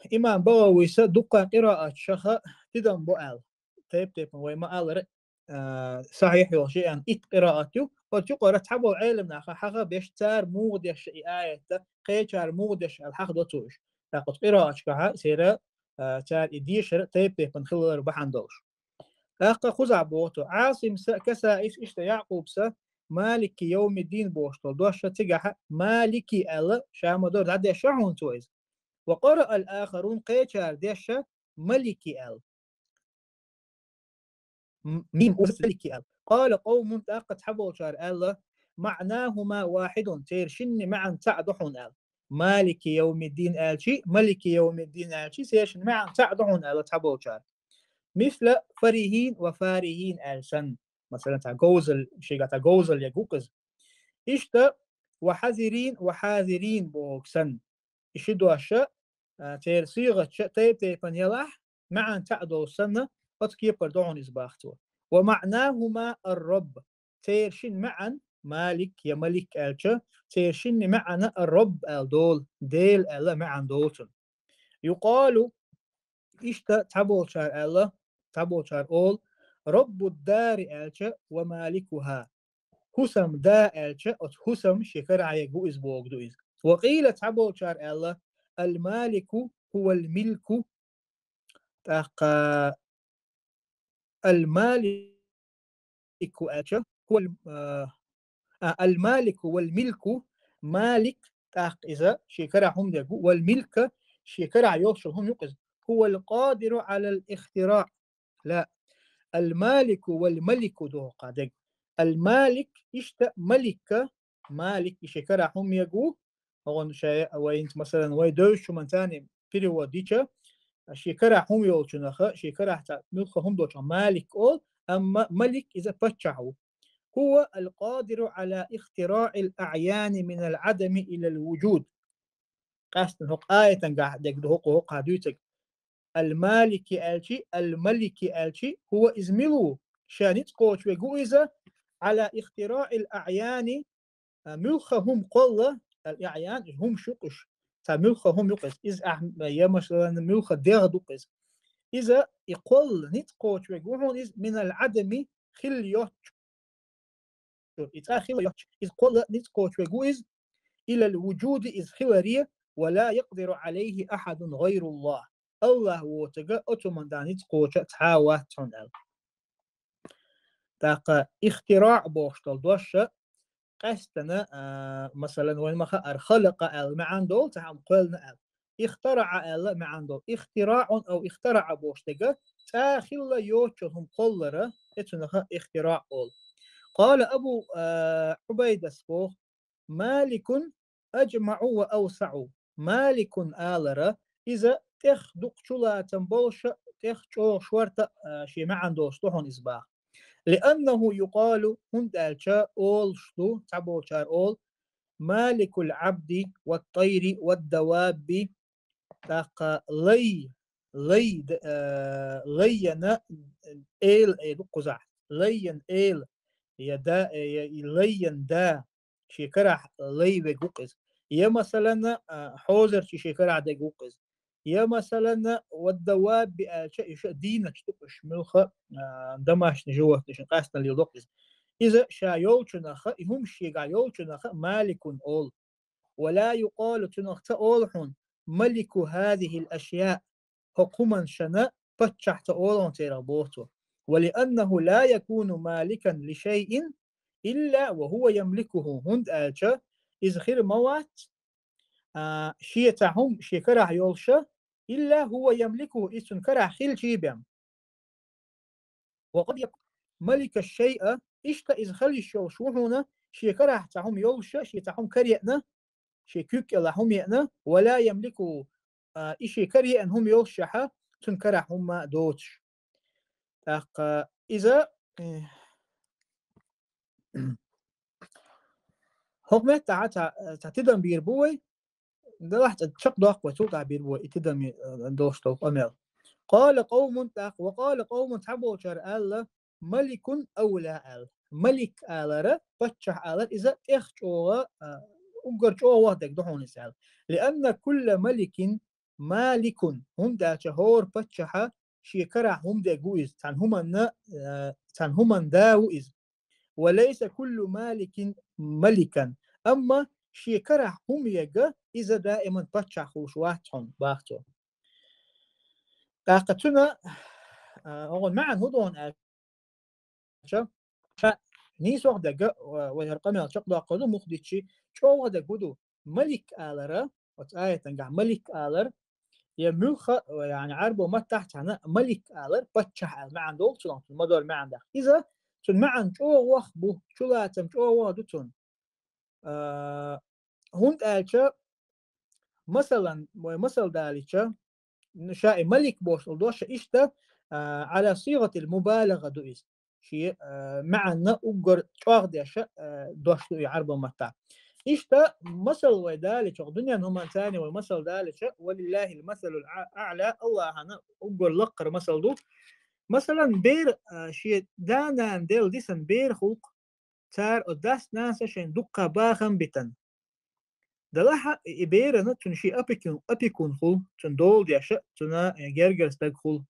имам БагӀавис дуккха къирааташкахь тидам бо аьлла. Тайп-тайпана вай ма-аллара, а, сахьихь йолуш ян итт къираат ю. Оцу юкъара цхьаболу Ӏеламнаха хьаха беш, цара муха деш и аят, кхечара муха деш аьлла хьаха до цо уьш. ТӀаккха оцу къирааташкахь церан, а, цара и дешар тайп-тайпана хилар бахьана долуш. ТӀаккха кхузахь боху цо: Ӏасимс, Касаис, иштта Якъубс «Малики йовмиддин» бохуш долу дош цигахь «Малики» аьлла, ша ма-дарра дӀадеш хьуна цо иза. «Ва къараа ал-ахарун», кхечара деш «Малики» аьлла. М-, мим уза «Малики» аьлла. «Къала къовмун», тӀаккха цхьаболчара аьлла: «МаӀнахума вахидун», церан шинна маьӀна цхьаъ ду хьуна аьлла. «Малики йовмиддин» аьлчи, «Малики йовмиддин» аьлчи, церан шинна маьӀна цхьаъ ду хьуна аьлла цхьаболчара. «Мисла фарихин ва фарихин» аьлла санна. Масалан, цхьа говзал, шайгахь цхьа говзал ерг ву-кх иза. Иштта «ва хьазирин ва хьазирин» бохург санна. И ши дош, а, церан сигӀаташ тайп-тайпана елахь, маьӀна цхьаъ долуш санна, оцу кепара ду хьуна иза боху цо. «Ва маӀнахума ар-Рабб». Церан шинна маьӀна, «Малик» я «Малик» аьлча, церан шинна маьӀна «ар-Рабб» аьлла долу, Дела аьлла маьӀна долу цуьнан. «Юкъалу», иштта цхьаболчара аьлла, цхьаболчара олу: «Раббуд-дари» аьлча, «ва маликуха». «ХӀусам да» аьлча, оцу хӀусам шен карахь ерг ву иза бохург ду иза. «Ва къила», цхьаболчара аьлла: «Ал-малику хувал милку». ТӀаккха «Ал-малику» аьлча, хувал, а, а, «Ал-малику вал милку», «Малик», тӀаккха иза шен карахь хӀума дерг ву, «вал милка», шен карахь йолуш йолу хӀума ю-кх иза. «Хувал къадиру алал ихтираъ». Ла. «Ал-малику вал малику» ду хӀокху дерг. «Ал-малик», иштта «Малика», «Малик», и шен карахь хӀума ерг ву, хӀокхунна шай, вай хӀинца, масалан, вай девзачу хӀуманца перевод дича, шен карахь хӀума йолчунах, шен карахь цхьа муьлхха хӀума долчунах «Малик» олу, амма «Малик» иза паччахь ву. «Хува ал-къадиру ала ихтираъил аъяни минал адами илал вужуд». Къаьстина хӀокху аятангахь дерг ду хӀокху, хӀокху дуьйцург. «Ал-Малики» аьлчи, «Ал-Малики» аьлчи, хӀува иза мила ву? Ша ницкъ кхочу верг ву иза, «ала ихтираъил аъяни», а, муьлхха хӀума кхолла, ал-аъян, хӀума ю-кх уьш. Цхьа муьлхха хӀума ю-кх иза. Иза ахь, я, масалан, муьлхха дегӀ ду-кх иза. Иза и кхолла ницкъ кхочу верг ву хьуна иза, «минал адами», хилла йоцчу. И цкъа хилла йоцчу, иза кхолла ницкъ кхочу верг ву иза, «илал вужуди», иза хиларе, «ва ла якъдиру алайхи ахьадун гӀайруллах». Аллах воцург оцу хӀуманна ницкъ кхочу цхьа а вац хьуна аьлла. ТӀаккха «ихтираъ» бохуш долу дош къаьстина, а, масалан, вайна ма хаара, «халакъа» аьлла маьӀна долу, цхьа хӀума кхоьллина аьлла. «Ихтараъа» аьлла маьӀна долу. «Ихтираъун ав ихтараъа» бохуш дерг цкъа хилла йоцчу хӀума кхоллар, и цунах «ихтираъ» олу. Къала Абу, а, Ӏубайдас боху: «Маликун аджмаъу ва авсаъу». «Маликун» алар, иза тӀех дукха чулацам болуш, тӀех чӀогӀа шорта, а, шен маьӀна долуш ду хьуна иза боху. «Лианнаху юкъалу», хӀунда аьлча олуш ду, цхьаболчара олу: «Маликул Ӏабди ват-тайри вад-давабби». ТӀаккха лай, лай, д-, а, лайян эла, э, ду кхузахь. Лайян эла, я да, э, я и лайян да, шен карахь лай верг ву-кх иза. Я, масалан, а, хьозарчий шен карахь дерг ду-кх иза. Я, масалан, والدواب аьлча, иштта дийначу ду-кх уьш, муьлхха а, домашний животные, шен къаьстина леладу-кх иза. Иза ша йолчунах, и хӀума шегахь йолчунах مالك олу. ولا يقال, цунах ца олу хьуна ملك هذه الأشياء, хӀокху хӀуманна шена паччахь ца олу хьуна церах, боху цо. ولأنه لا يكون مالكا لشيء إلا وهو يملكه, хӀунда аьлча иза хир ма вац, а, шен цхьа хӀума шен карахь йолуш, إلا هو يملكه, иза цуьнан карахь хилчий бен. وقد يكون ملك الشيء, иштта иза хила йиш йолуш ву хьуна, шен карахь цхьа хӀума йолуш, шен цхьа хӀума кара еана, шен куьг кӀелахь хӀума еана, ولا يملكه, а, и шен кара еана хӀума йолушшехь, цуьнан карахь хӀумма доцуш. ТӀаккха иза, э, хӀокху меттехь цхьа, цхьа тидам бийр бу вай, делахь а чекхдоккху вай, цул тӀаьхьа бийр бу вай и тидаме, э, долуш долу къамел. قال قوم, тӀаккха, وقال قوم, цхьаболчара аьлла, ملك أولى аьлла. Малик алар, паччахь алар, иза тӀех чӀогӀа, а, уггар чӀогӀа ваха дерг ду хьуна иза аьлла. لأن كل ملك مالك, хӀунда аьлча хӀора паччахьа шен карахь хӀума дерг ву иза, цхьана хӀуманна, а, цхьана хӀуманна да ву иза. وليس كل مالك ملكا. Амма шен карахь хӀума ерг, иза даиман паччахь хуьлуш вац хьуна, боху цо. ТӀаккха цуьнан, а, оцу маьӀна хӀун ду хьуна аьлча, ша нийсо дерг, а, вай хӀара къамел чекхдоккхур ду, муха дичи, чӀогӀа дерг хӀун ду? Малик алар, оцу аятангахь малик алар, я муьлхха, яъни Ӏарбо маттахь цхьаьна малик алар, паччахь аьлла маьӀна долу цунах, цуьнан ма-дарра маьӀна даккха. Иза цуьнан маьӀна чӀогӀа ваха бу, чулацам чӀогӀа ваха ду цуьнан. А, хӀунда аьлча, масалан, вай масал далийча, ну, ша и малик бохуш долу дош иштта, а, على صيغة المبالغة ду иза. Шен, а, маьӀна уггар чӀогӀа деш, а, дош ду и Ӏарбан маттахь. Иштта масал вай далийча, дуьненан хӀуманца вай масал далийча, ولله المثل الأعلى, Аллахьана уггар лакхара масал ду. Масалан, бер, а, шен да-нана делла дисина бер хуьлу-кх, цара оцу дас-нанас шайна дуккха бахам битина. Делахь а и берана цуьнан шен опекун, опекун хуьлу, цуьнан дола деш, цуьнан гергара стаг хуьлу.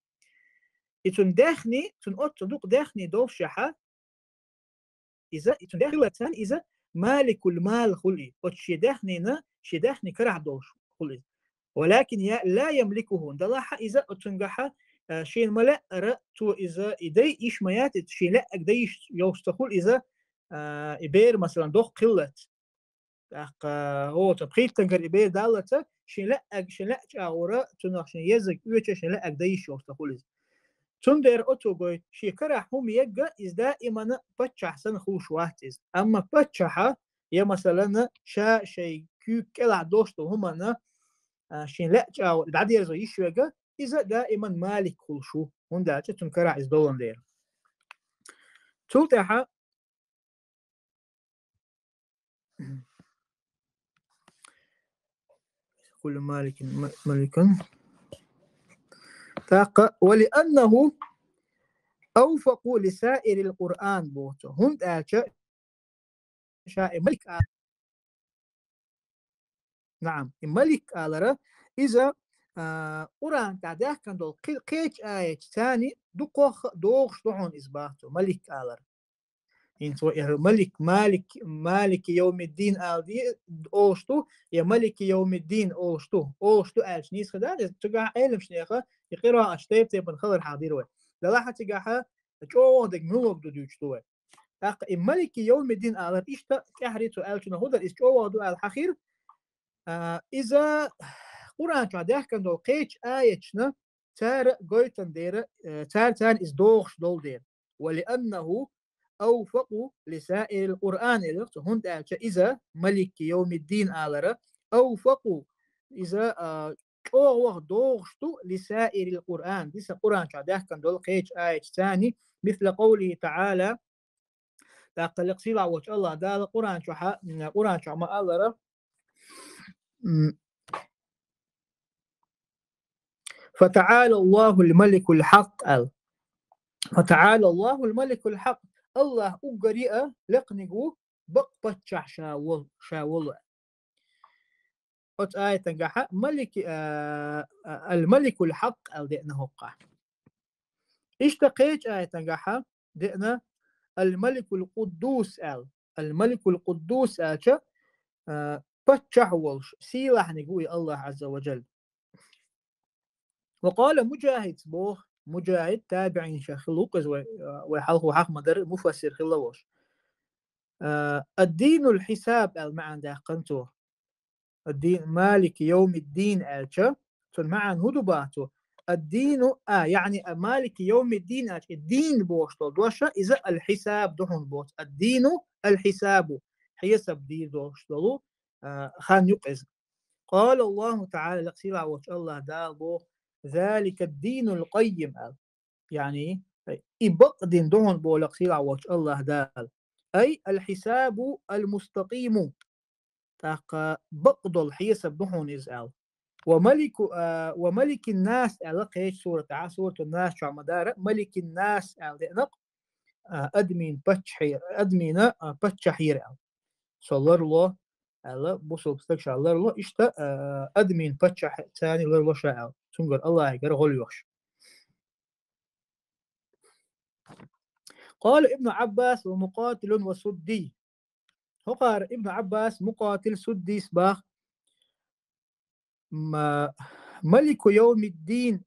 И цуьнан даьхни, цуьнан оццул дукха даьхни долушшехь, иза, и цуьнан даьхни хиларца иза مالك المال хуьлу и. Оцу шен даьхнина, шен даьхни карахь долуш хуьлу иза. ولكن لا يملكه, делахь а иза оцуьнгахь, а, шена ма-лаьара, цо иза и дайа йиш ма яц, шена лаьарг дайа йиш йолуш ца хуьлу иза, а, и бер, масалан, доккха хиллалц. ТӀаккха, о, цо пхийттангара и бер даллалц, шена лаьарг, шена лаьа чӀагӀо, цунах шена езарг оьцуш, шена лаьарг дайа йиш йолуш ца хуьлу иза. Цундела оцо гойту, шен карахь хӀума ерг, иза даиман паччахь санна хуьлуш вац иза. Амма паччахьа, я, масалан, ша шайн куьйга кӀелахь долуш долу хӀуманна, а, шена лаьа чӀагӀо дӀадерзо йиш верг, иза даиман малик хуьлуш ву, хӀунда аьлча цуьнан карахь иза долун дела. Цул тӀаьхьа كل مالك م-، ملك. ТӀаккха, ولأنه أوفق لسائر القرآن боху цо. ХӀунда аьлча ша и малик а-, наам, и малик алара, иза, а, Къуръан тӀехь даьхкина долу кхи-, кхечу аятца царна дукхох а догӀуш ду хьуна иза, боху цо, малик алара. ХӀинца вай и малик, малик, малики йовмиддин ала де-, олуш ду, я малики йовмиддин олуш ду, олуш ду аьлча нийса хир дац, цигахь Ӏеламнехан и къирааташ тайп-тайпана хилар хьахдира вай. Делахь а цигахь чӀогӀа дерг муьлхарг ду дуьйцуш ду вай. ТӀаккха и малики йовмиддин алар иштта тӀаьхьарий цо аьллачунах хӀун дара, иза чӀогӀа ду аьлла хьахийра, а, иза Къуръан чохь даьхкина долу кхечу аяташна цара гойтун дера, э, цара, царна иза догӀуш долу дера. ولأنه أوفق لسائر القرآن, элира цо, хӀунда аьлча иза малики йовмиддин алара, أوفق, иза, а, чӀогӀа ваха догӀуш ду لسائر القرآن, диса Къуръан чохь даьхкина долу кхечу аяташца, مثل قوله تعالى, тӀаккха лекха сийлахь волчу Аллах Дала Къуръан чохь, м, Къуръан чохь ма-аллара, м, فتعالى الله الملك الحق аьлла. فتعالى الله الملك الحق. Аллах уггаре а лекханиг ву, бакъ паччахь ша вол-, ша волу. оцу аятангахьа малики, а, а, ал-маликул хьакъ аьлла деана хӀокхахь. Иштта кхечу аятангахьа деана ал-маликул къуддус аьлла. Ал-маликул къуддус аьлча, а, паччахь волуш, сийлахьниг ву и Аллах Азза ва Джалла. Ва къала Муджахид боху, Муджахид табиӀинех хилла ву иза вай, вай хьалха хьахма дара, муфассир хилла волуш. А, ад-динул хьисаб аьлла маьӀна даьккхина цо. Ад-дин, малики йовмид-дин аьлча, цуьнан маьӀна хӀун ду боху цо? Ад-дину, а, яъни, а, малики йовмид-дин аьлча, и дин бохуш долу дош, иза ал-хьисаб ду хьуна боху. Ад-дину ал-хьисабу, хьесап дийр долуш долу, а, хан ю-кх иза. Къала Аллаху таӀала, лекха сийлахь волчу Аллах Дала боху: «Залика ад-динул къаййим», аьлла. Яъни, и бакъ дин ду хьуна боху лекха сийлахь волчу Аллах Дала. Ай ал-хьисабу ал-мустакъиму. ТӀаккха бакъ долу хьесап ду хьуна иза аьлла. Ва малику, а, ва маликин нас аьлла кхечу суратахь, суратун нас чохь ма дара, маликин нас аьлла деана-кх, а, адамийн паччахье-, адамийн, а, паччахьера аьлла. Со ларло аьлла, бусалба стаг ша ларло, иштта, а, адамийн паччахь царна ларло ша аьлла. Цуьнгара Аллахьигара гӀо лоьхуш. Къала Ибну Ӏаббас ва Мукъатилун ва Суддий. ХӀокхара Ибну Ӏаббас, Мукъатил, Суддийс баха, ма-, малику йовмид-дин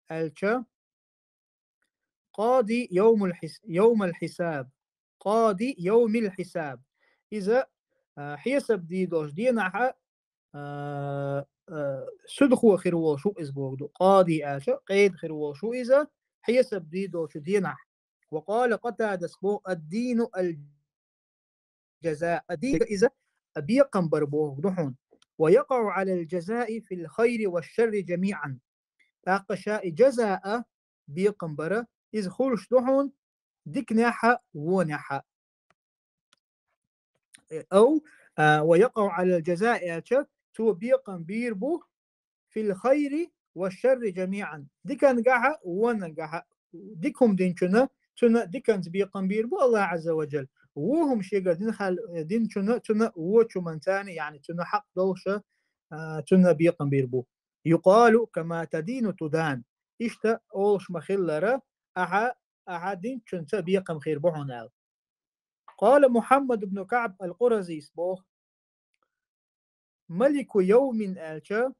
аьлча, къади йовмул хьис-, йовмал хьисаб. Къади йовмил хьисаб. Иза, а, хьесап дийр долчу денахьа, а, а, судхо хир волуш ву иза боху ду. Къади аьлча, къеда хир волуш ву иза, хьесап дийр долчу денахь. Ва къала Къатадас боху: «Ад-дину ал-джаза». Ад-дин иза бекхам бар боху ду хьуна. «Ва якъаӀу Ӏалал джазаи фил хайри ва шарри джамиӀан». ТӀаккха ша и джазаъ, бекхам бара, иза хуьлуш ду хьуна диканехьа, вонехьа. Ау, а, «ва якъаӀу Ӏалал джазаи» аьлча, цо бекхам бийр бу «фил хайри ва шарри джамиӀан». Дикангахьа, вонангахьа. Дика хӀума динчунна, цунна диканца бекхам бийр бу Аллах Азза ва Джалла. Вон хӀума шегара дина хал-, динчунна, цунна вочу хӀуманца, яъни цунна хьакъ долуша, а, цунна бекхам бийр бу. «Юкъалу кама тадину тудан». Иштта олуш ма-хиллара, ахьа, ахьа динчунца бекхам хир бу хьуна аьлла. Къала Мухьаммад ибн КаӀб ал-Къуразис боху: «Малику йовмин» аьлча,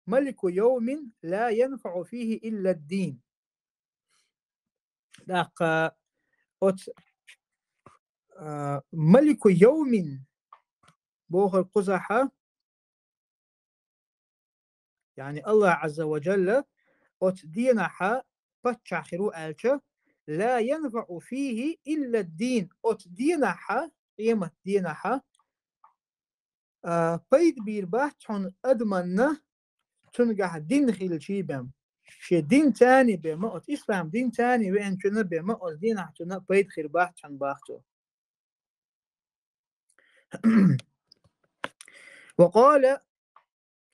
«малику йовмин ла янфаӀу фихи илла ад-дин». ТӀаккха оцу, а, «малику йовмин» бохург кхузахьа, яъни Аллах Азза ва Джалла оцу денахьа паччахь хир ву аьлча, «ла янфаӀу фихи илла ад-дин». Оцу денахьа, къемат денахьа, а, пайда бийр бац хьуна адаманна, цуьнгахь дин хилчий бен. Шен дин царний бен ма, оцу ислам дин царний веанчунна бен ма, оцу денахь цунна пайда хир бац хьуна бах цо. Ва къала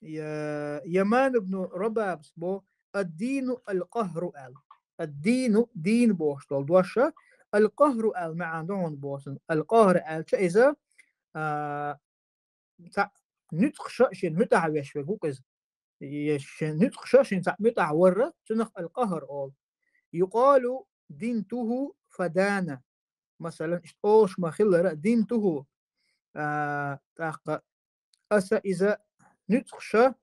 Я-, Яман ибн Рабабс бо: «Ад-дину ал-къахру», аьлла. Ад-дину, дин бохуш долу доша, ал-къахру аьлла маьӀна ду хьуна боху. Ал-къахр аьлча иза, а, цхьаъ нуьцкъаша шен муьтӀахь веш верг ву иза. Я шен нуьцкъаша шен цхьаъ муьтӀахь варра, цунах ал-къахр олу. «Юкъалу динтуху фадана». Масалан, иштта олуш ма-хиллара, «динтуху», а, тӀаккха аса иза нуьцкъаша,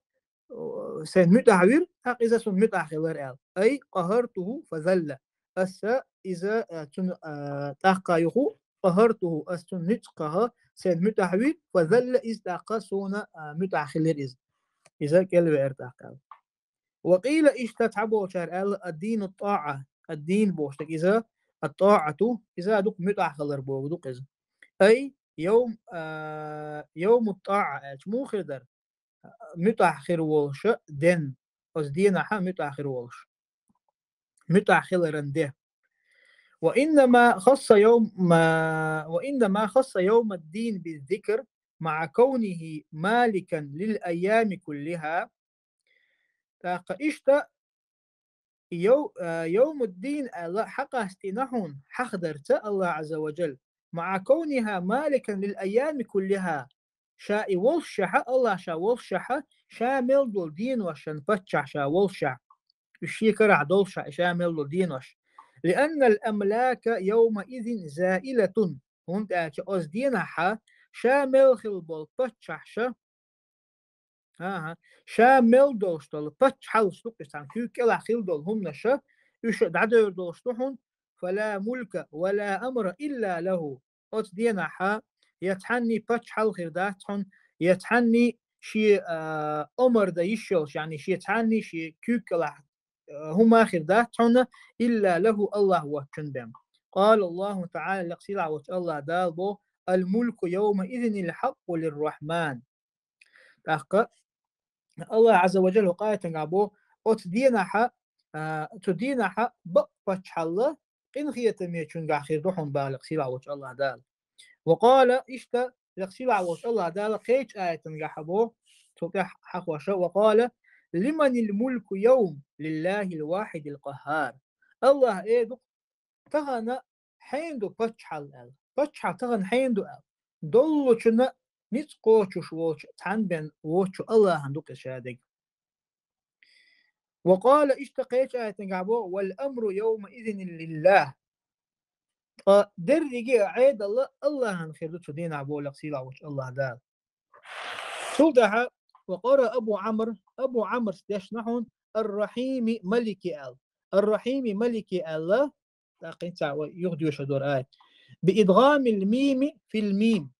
о, сайн муьтӀахь вира, тӀаккха иза суна муьтӀахь хилар аьлла. «Ай къахартуху фазалла». Аса иза, а, цунна, а, тӀаккха юху, «къахартуху», ас цунна нуьцкъаха сайн муьтӀахь вира, «фазалла», иза тӀаккха суна, а, муьтӀахь хилира иза. Иза кӀелвеара тӀаккха аьлла. Ва къийла, иштта цхьаболчара аьлла: «Ад-дину ат-тӀаӀа». Ад-дин бохуш дерг иза, ат-тӀаӀату, иза дукха муьтӀахь хилар боху дукха иза. Ай, йовм, а, йовму ат-тӀаӀа аьлча, муха хир дара? МуьтӀахь хир волуша ден, оцу денахьа муьтӀахь хир волуш. МуьтӀахь хиларан де. «Ва иннама хасса йовм, ва иннама хасса йовмад-дин биз-зикр, маӀа кавнихи маликан лил-айями куллиха». ТӀаккха иштта йов-, а, йовмуд-дин аьлла хьакъастийна хьуна хьахдарца Аллах Азза ва Джалла, «маӀа кавниха маликан лил-айями куллиха». ша и волшшехьа, Аллах ша волшшехьа, ша мел долу деношан паччахь ша волшшехь, уьш шен карахь долшшехь, и ша мел долу денош. لأن الأملاك يومئذ زائلة, хӀунда аьлча оцу денахьа ша мел хилла болу паччахьша, ага, ша мел долуш долу паччахьаллаш ду-кх, цхьана куьйга кӀелахь хилла долу хӀуманаша, уьш дӀадевр долуш ду хьуна, فلا ملك ولا أمر إلا له. Оцу денахьа я цхьанний паччахьалла хир дац хьуна, я цхьанний шен, а, омар дан йиш йолуш, яъни шен цхьанний шен куьйга кӀелахь, а, хӀума хир дац хьуна, إلا له, Аллах воцчун бен. قال الله تعالى, лекха сийлахь волчу Аллах Дала бо: الملك يومئذ الحق للرحمن. ТӀаккха Аллах Азза ва Джалла хӀокху аятангахь бо, оцу денахьа, а, цу денахьа бакъ паччахьалла къинхетамечуьнгахь хир ду хьуна боху лекха сийлахь волчу Аллах Дала. وقال, иштта лекха сийлахь волчу Аллах Дала кхечу аятангахь бо, цул тӀаьхьа хьахоша: وقال: لمن الملك اليوم؟ لله الواحد القهار. Аллах эр ду-кх: тахана хьенан ду паччахьалла аьлла. Паччахьалла тахана хьенан ду аьлла. Доллучунна ницкъ кхочуш волчу цхьанбен воцчу Аллахьан ду-кх иза шадерг. وقال, иштта кхечу аятангахь бо: والأمر يومئذ لله. Ткъа дерриге а Ӏедал Аллахьан хир ду цу дийнахь бо лекха сийлахь волчу Аллах Дала. Цул тӀаьхьа: وقرأ أبو عمرو, Абу Ӏамрас дешна хьуна: الرحيم ملك аьлла. الرحيم ملك аьлла, тӀаккха хӀинца вай юха доьшур дара аят. بإدغام الميم في الميم.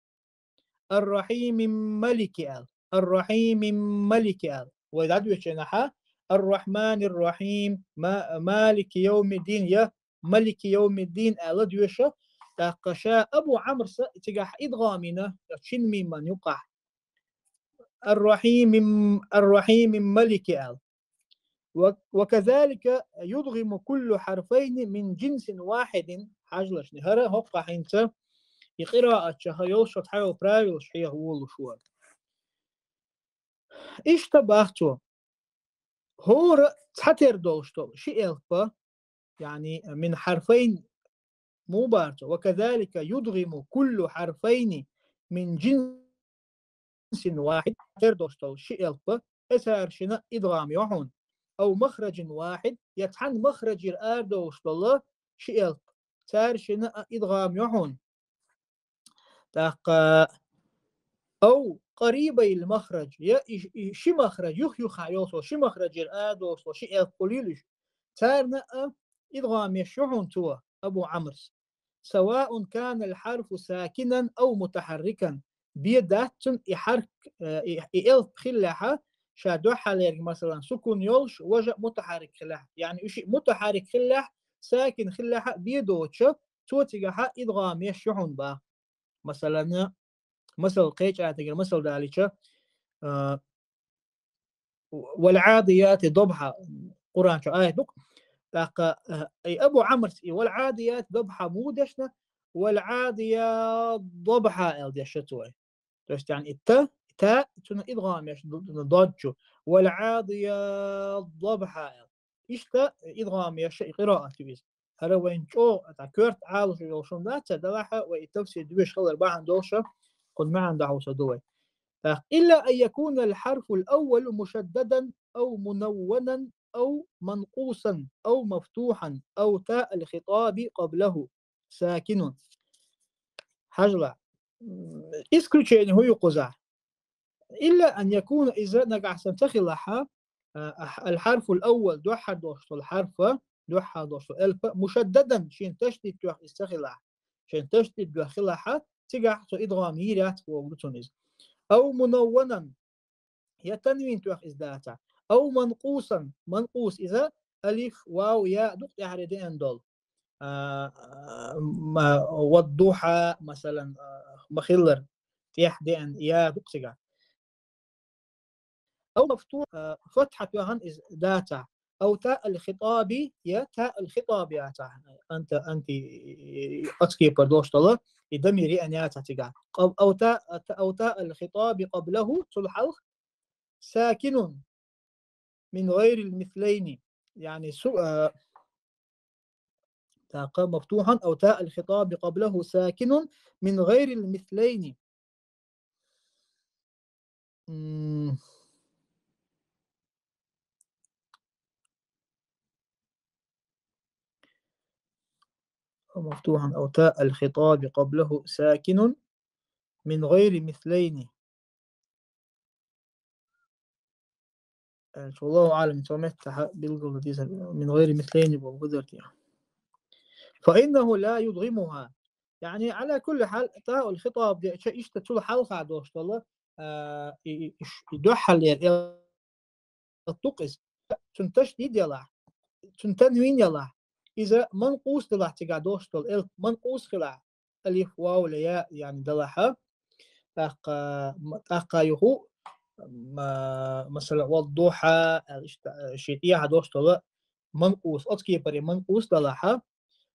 الرحيم ملك аьлла. الرحيم ملك аьлла. Вай дӀадоьшучу хенахьа: الرحمن الرحيم, ма-, مالك يوم الدين, я ملك يوم الدين аьлла доьшу. ТӀаккха ша Абу Ӏамрса цигахь идгӀам йина, я шина миман юкъахь. الرحيم, الرحيم ملك аьлла. و-, وكذلك يدغم كل حرفين من جنس واحد. Хьажалаш, хӀара хӀокхахь хӀинца и къираат чохь йолуш цхьайолу правилаш хьеха волуш вара. Иштта боху цо: хӀора цхьатера долуш долу ши элп, яъни من حرفين, муха боху цо: وكذلك يدغم كل حرفين من جنس واحد, тера долуш долу ши элп, и цара шина идгӀам йо хьуна, أو مخرج واحد, я цхьана махраджера арадолуш долу ши элп, цара шина а идгӀам йо хьуна. ТӀаккха أو قريبي المخرج, я и, и ши махрадж, юх-юха йолуш долу ши махраджера арадолуш долу ши элп хуьлийла уьш, царна а идгӀам еш ю хьуна цо, Абу Ӏамрас. سواء كان الحرف ساكنا أو متحركا. Бен дац цунна и хьарф, э, и, и элп хиллехьа, ша дуьххьарлерг, масалан, сукун йолуш, важа мутахьаррик хиллехь. Яъни уьш и мутахьаррик хиллехь, сакин хиллехьа, бен доцуш, цо цигахьа идгӀам еш ю хьуна боху. Масалан, масал кхечу аятагара масал далийча, а, والعاديات ضبحا, Къуръан чу аят ду-кх. ТӀаккха, а, и Абу Ӏамрас и والعاديات ضبحا муха дешна, والعاديات ضبحا аьлла дешна цо. То есть, яъни и та, та цунна идгӀам еш д-, д-, дод чу. والعاديات ضبحا аьлла. Иштта идгӀам еш и къираат ю иза. ХӀара вайн чӀогӀа, тӀаккха коьрта Ӏалашо йолуш хӀума дац, цхьа делахь а вай и тафсир доьшуш хилар бахьана долуш, кхунна маьӀна дӀахьуса ду вай. ТӀаккха: إلا أن يكون الحرف الأول مشددا أو منونا أو منقوصا أو مفتوحا أو تاء الخطاب قبله ساكن. Хьажал, исключение хӀун ю кхузахь? إلا أن يكون, иза нагахь санна ца хилахьа, а, الحرف الأول, дуьххьара долуш долу хьарфа, дуьххьара долуш долу элпа, مشددا, шен ташдид тоьхна иза ца хилахь. Шен ташдид тоьхна хилахьа, цигахь цо идгӀам йийр яц боху цунна иза. أو منونا, я танвин тоьхна иза дацахь. أو منقوصا, манкъус иза, алиф, вав, я ду-кх тӀаьхьара деана долу. А, а, ма-, والضحى, масалан, а, ма-хиллара, тӀехь деана я ду-кх цигахь. أو مفتوح, а, фатхьа тоьхна иза дацахь. أو تاء الخطاب, я تاء الخطاب яцахь. أنت, أنت, оцу кепара долуш долу, и дамир еана яцахь цигахь. Къаб-, أو تاء, أو تاء الخطاب قبله, цул хьалха, ساكن من غير المثلين. Яъни су-, а, тӀаккха مفتوحا أو تاء الخطاب قبله ساكن من غير المثلين. مم. مفتوحا أو تاء الخطاب قبله ساكن من غير مثلين. Э, والله أعلم، цо меттахьа билгала деза من غير مثلين боху гударти. فإنه لا يدغمها. يعني على كل حال، تاء الخطاب деъча иштта цул хьалха долуш долу, а, и, и, и ш-, и дуьххьарлера элп дукха иза. Цуьнан ташдид ялахь, цуьнан танвин ялахь, иза манкъус делахь, цигахь долуш долу элп манкъус хилахь, алиф, вав, ля, я, яъни далахьа. ТӀаккха, м-, тӀаккха юху, ма-, масала, والضحى аьлла, иштта, э, шен тӀехьа долуш долу манкъус, оцу кепаре манкъус далахьа,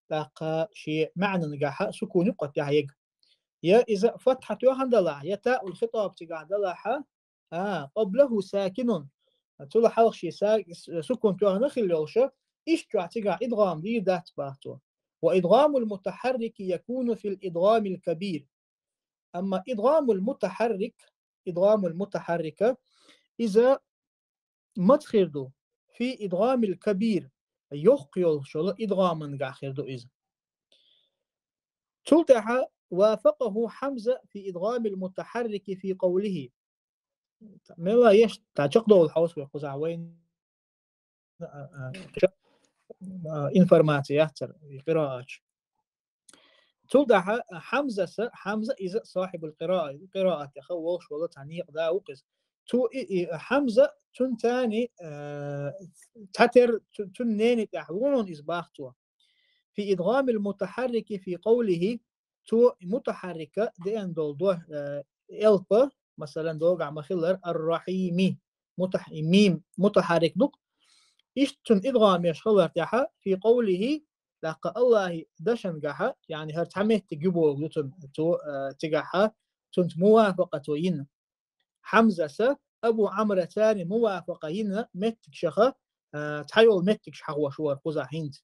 тӀаккха шен маьӀнангахьа сукун юкъа тӀехьа ега. Я иза фатхьа тоьхна далахь, я таъул хитаб цигахь далахьа, а, قبله ساكن. Цул хьалха шен са-, с-, сукун тоьхна хилла йолуша, иштта чохь цигахь идгӀам дийр дац бах цо. وإدغام المتحرك يكون في الإدغام الكبير. Амма идгӀамул мутахьаррик, идгӀамул мутахьаррика, иза маца хир ду? في إدغام الكبير, йоккха йолуш йолу идгӀамангахь хир ду иза. Цул тӀаьхьа وافقه حمزة في إدغام المتحرك في قوله. Мела еш, та чекхдовла хьовса вай кхузахь вайн, а, а, а, информация яцара, и къирааташ. Цул тӀаьхьа Хьамзаса, Хьамза иза сахьибул къираа-, къираатеха волуш волу цхьа некъа да ву-кх иза. Цу и, и Хьамза цуьнан цани, а, цхьатера цу-, цуьнан нени тӀехь ву хьуна иза бах цо. في إدغام المتحرك في قوله, цо мутахьаррика деана долу до-, э, элпа, масалан, догахь ма-хиллара, ар-Рахьими, мутах-, мим, мутахьаррик ду-кх. Иштта цуьнан идгӀам еш хилар тӀехьа, في قوله, тӀаккха Аллахьи дашангахьа, яъни хӀара цхьа меттиг ю боху ду цуьнан, цо, э, цигахьа, цуьнца мувафакъа цо йина. Хьамзаса Абу Ӏамрацани мувафакъа йина меттигашха, а, цхьа йолу меттигаш хьахош вара кхузахь хӀинца.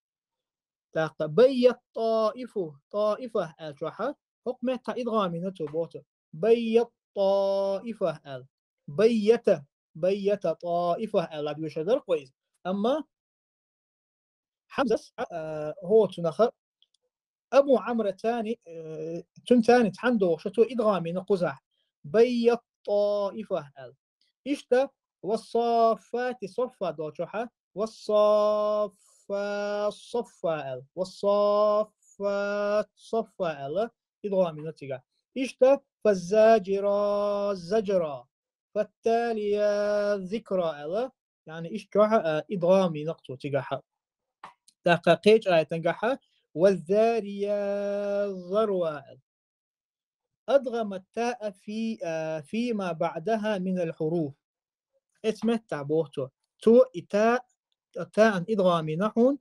ТӀаккха байят ТӀаифу, ТӀаифа аьлла чохьа, хӀокху меттахь идгӀам йина цо боху. Байят ТӀаифа аьлла. Байята, байята ТӀаифа аьлла доьшур дара-кх вай иза. Амма Хьамзас, а, хӀо цунаха Абу Ӏамрацани, э, цуьнан цани цхьаьна догӀуша цо идгӀам йина кхузахь. Байят ТӀаифа аьлла. Иштта, вассаффати саффа долчохьа, вассаффа саффа аьлла. Вассаффат саффа аьлла, идгӀам йина цигахь. Иштта, фаззаджира заджра, фатталия зикра аьлла, яъни иштта чохь, а, идгӀам йина-кх цо цигахьа. ТӀаккха кхечу аятангахьа, ваззария зарва аьлла. Адгъама таа фи, а, фима баъдаха минал хьуруф. Эцу меттахь боху цо. Цо и та, таан идгӀам йина хьуна,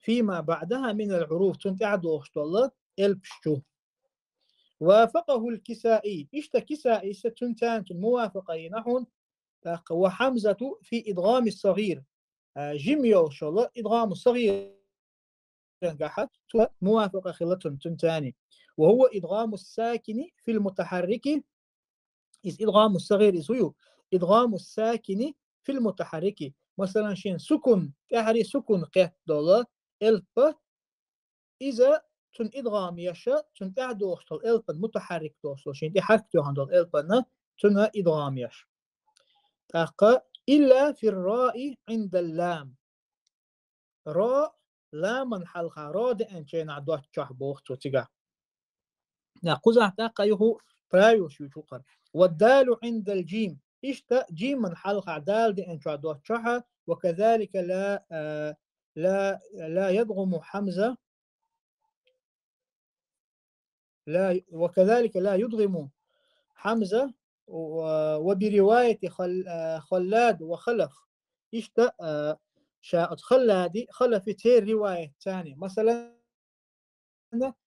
фима баъдаха минал хьуруф, цунна тӀаьхьа догӀуш долу элпаш чу. Вафакъахул Кисаи. Иштта Кисаис цуьнан цани цунна мувафакъа йина хьуна, тӀаккха ва Хьамзату фи идгӀами сагӀир. А, жима йолуш йолу идгӀаму сагӀирангахьа цо мувафакъа хилла цунна, цуьнан цани. Ва хӀува идгӀаму сакини фил мутахьаррики. Иза идгӀаму сагӀир иза хӀу ю? ИдгӀаму сакини фил мутахьаррики. Масалан, шен сукун, тӀаьхьаре сукун кхетта долу элпа, иза цунна идгӀам еша, цунна тӀаьхьа догӀуш долу элпан, мутахьаррик долуш долу, шен тӀе хьарк тоьхна долу элпанна, цунна идгӀам еш. ТӀаккха, илла фир раи Ӏиндал лам. Ро, ламан хьалха, ро деанчу хенахь доцчохь боху цо цигахь. Я, кхузахь тӀаккха юху правилаш ю чукхара. Ва далу Ӏиндал джим. Иштта джиман хьалха дал деанчохь доцчохьа, ва казалика ла, а, ла, ла ядгӀуму Хьамза. لا، وكذلك لا يدغم حمزة و، وبرواية خل، آه، خلاد وخلف. Иштта, а, ша оцу Халлади, Халафи церан риваят царна. Масалан,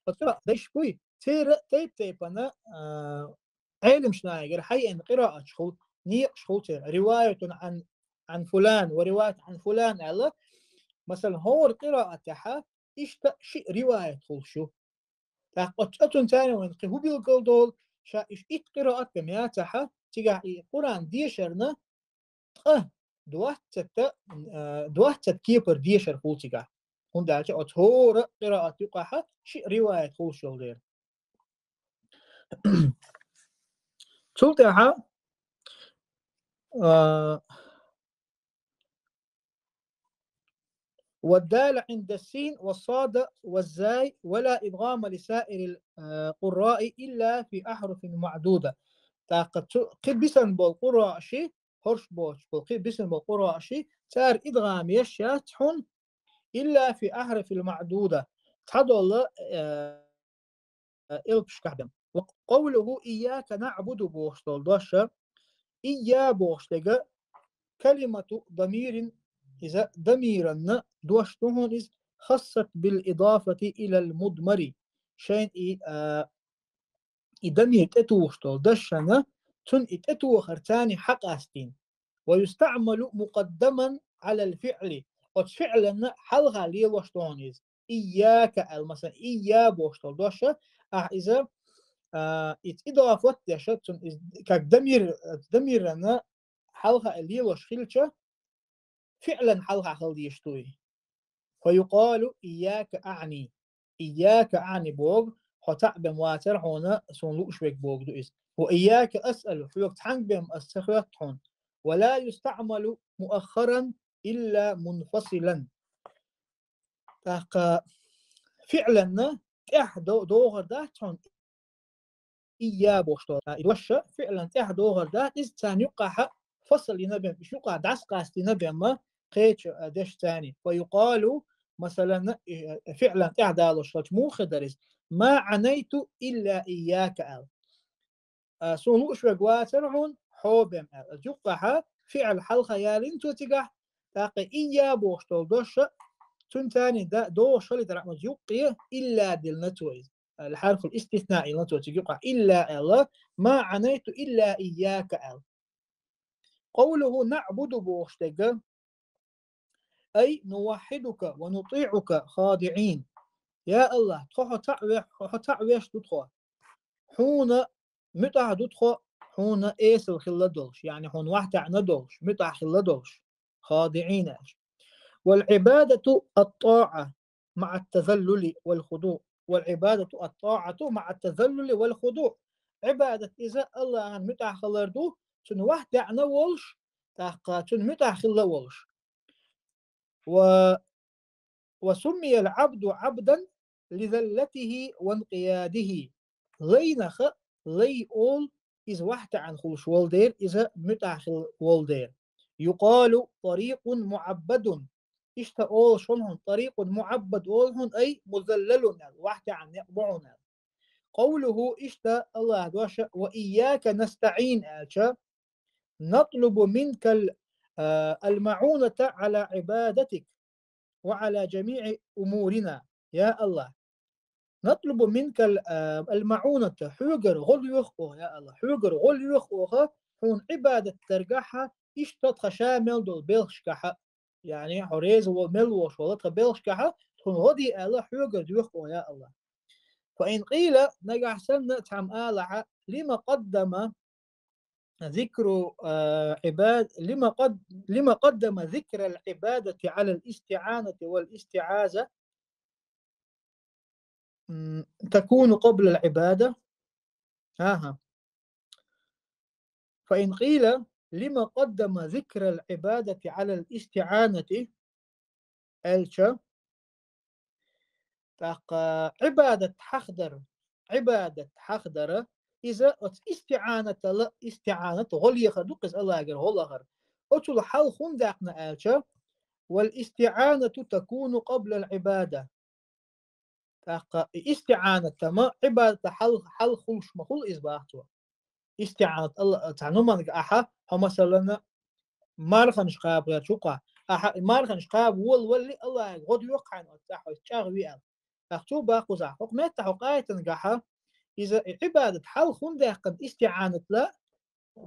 оцу дайш буй, церан тайп-тайпана, а, Ӏелимаш нагахь хьаеана къирааташ хуьлу, некъаш хуьлу церан. Риваятун Ӏан, Ӏан фулан ва риваят Ӏан фулан аьлла. Масалан, хӀора къираатехьа иштта шиъ риваят хуьлуш ю. ТӀаккха оцу цуьнан царна вайн кхин хӀун билгал долу, ша иш итт къираат бен яцахьа, цигахь и Къуръан дешарна ткъа двадцать, э, двадцать кепар дешар хул цигахь. ХӀунда аьлча оцу хӀора къираат юкъахьа ши риваят хулаш йолу дела. Цул тӀаьхьа, а, والدال عند السين والصاد والزاي ولا إدغام لسائر القراء إلا في أحرف معدودة. ТӀаккха цу кхин бисина болу къуръа ши, хӀорш боцуш болу кхин бисина болу къуръа ши, цара идгӀам еш яц хьуна, إلا في أحرف معدودة. Цхьадолу, э, элпашкахь бен. وقوله إياك نعبد бохуш долу дош, إيا бохуш дерг كلمة ضمير, иза дамиранна дош ду хьуна иза, خصت بالإضافة إلى المضمر. Шайн и, а, и дамир тӀетухуш долу дашана, цунна и тӀетохар царна хьакъастийна. ويستعمل مقدما على الفعل. Оцу фиъланна хьалха лелош ду хьуна иза. Ийяка аьлла, масалан, ийя бохуш долу дош, ахь иза, а, иза идофат деш, цунна иза, как дамир, дамирана хьалха лелош хилча, фиълан хьалха хила дезаш ду и. فيقال إياك أعني. إياك أعني боху, хьо цхьаъ бен вацара хьуна, суна лууш верг боху ду иза. وإياك أسأل, хьоьга цхьаьнга бен ас ца хоьтту хьуна. ولا يستعمل مؤخرا إلا منفصلا. ТӀаккха фиъланна тӀехь до-, догӀур дац хьуна ийя бохуш долу. И дош фиълан тӀехь догӀур дац, иза царна юккъахьа фасл йина бен, уьш юккъахь дӀасакъастийна бен ма кхечу, а, деш царна. فيقال, масалан, и, а, фиълан тӀехь далош хилча муха хир дара иза? ما عنيت إلا إياك аьлла. А, суна лууш верг вацара хьуна, хьо бен аьлла. Иза юккъахьа фиъл хьалха ялийна цо цигахь, тӀаккха ийя бохуш долу дош, цуьнан царна да-, догӀуш хилийтархьама иза юккъе илла диллина цо иза. Ал-хьарфул истисна илла цо цига юкъахь илла аьлла, ما عنيت إلا إياك аьлла. قوله نعبد бохуш дерг, أي نوحدك ونطيعك خاضعين. Я АллахӀ, тхо хьо цхьаъ ве-, хьо цхьаъ веш ду тхо. Хьуна муьтӀахь ду тхо, хьуна эсала хилла долуш, яъни хьуна вахь таьӀна долуш, муьтӀахь хилла долуш. خاضعين аьлча. والعبادة الطاعة مع التذلل والخضوع. والعبادة الطاعة مع التذلل والخضوع. Ӏибадат иза АллахӀан муьтӀахь хилар ду, цунна вахь таьӀна волуш, тӀаккха цунна муьтӀахь хилла волуш. و-, وسمي العبد عبدا لذلته وانقياده. Лайнах лай олу, иза вахь таьӀна хуьлуш волу дера, иза муьтӀахь хилла волу дера. يقال طريق معبد. Иштта олуш хьуна, طريق معبد олу хьуна, أي مذلل аьлла, вахь таьӀна некъ бу хьуна аьлла. قوله, иштта АллахӀан дош, وإياك نستعين аьлча, نطلب منك ال-, а, المعونة على عبادتك وعلى جميع أمورنا. Я АллахӀ, نطلب منك ال-, а, المعونة, хьоьгара гӀо лоьху оха, я АллахӀ, хьоьгара гӀо лоьху оха, хьуна Ӏибадат даргахьа, иштта тхан ша мел долу белхашкахьа, яъни хьо реза волу мел волуш волу тхан белхашкахьа, тхуна гӀо де аьлла, хьоьгара доьху оха, я АллахӀ. فإن قيل, нагахь санна цхьамма алахьа, لم قدم ذكر, а, عباد-, لم قد-, لم قدم ذكر العبادة على الاستعانة والاستعاذة، م، تكون قبل العبادة. أها. فإن قيل لم قدم ذكر العبادة على الاستعانة, аьлча, тӀаккха Ӏибадат хьахадара, Ӏибадат хьахадара, иза оцу истиӀанатала, истиӀанат гӀо лехар ду-кх иза АллахӀагара гӀо лахар. Оцул хьалха хӀунда даьккхина аьлча, والاستعانة تكون قبل العبادة. ТӀаккха и истиӀанат-м Ӏибадата хьал-, хьалха хуьлуш ма хуьлу иза, боху цо. ИстиӀанат АллахӀ, цхьа хӀуманга ахьа, хьо, масалан, марханаш кхаба гӀерташ ву-кх ахьа. Ахьа и марханаш кхаба волавалале, АллахӀе гӀо доьху хьайна оцу тӀехь, хьо чӀагӀве аьлла. ТӀаккха цо боху кхузахь, хӀокху меттехь, хӀокху аятангахьа, иза и Ӏибадат хьалха хӀунда даьккхина истиӀанатала,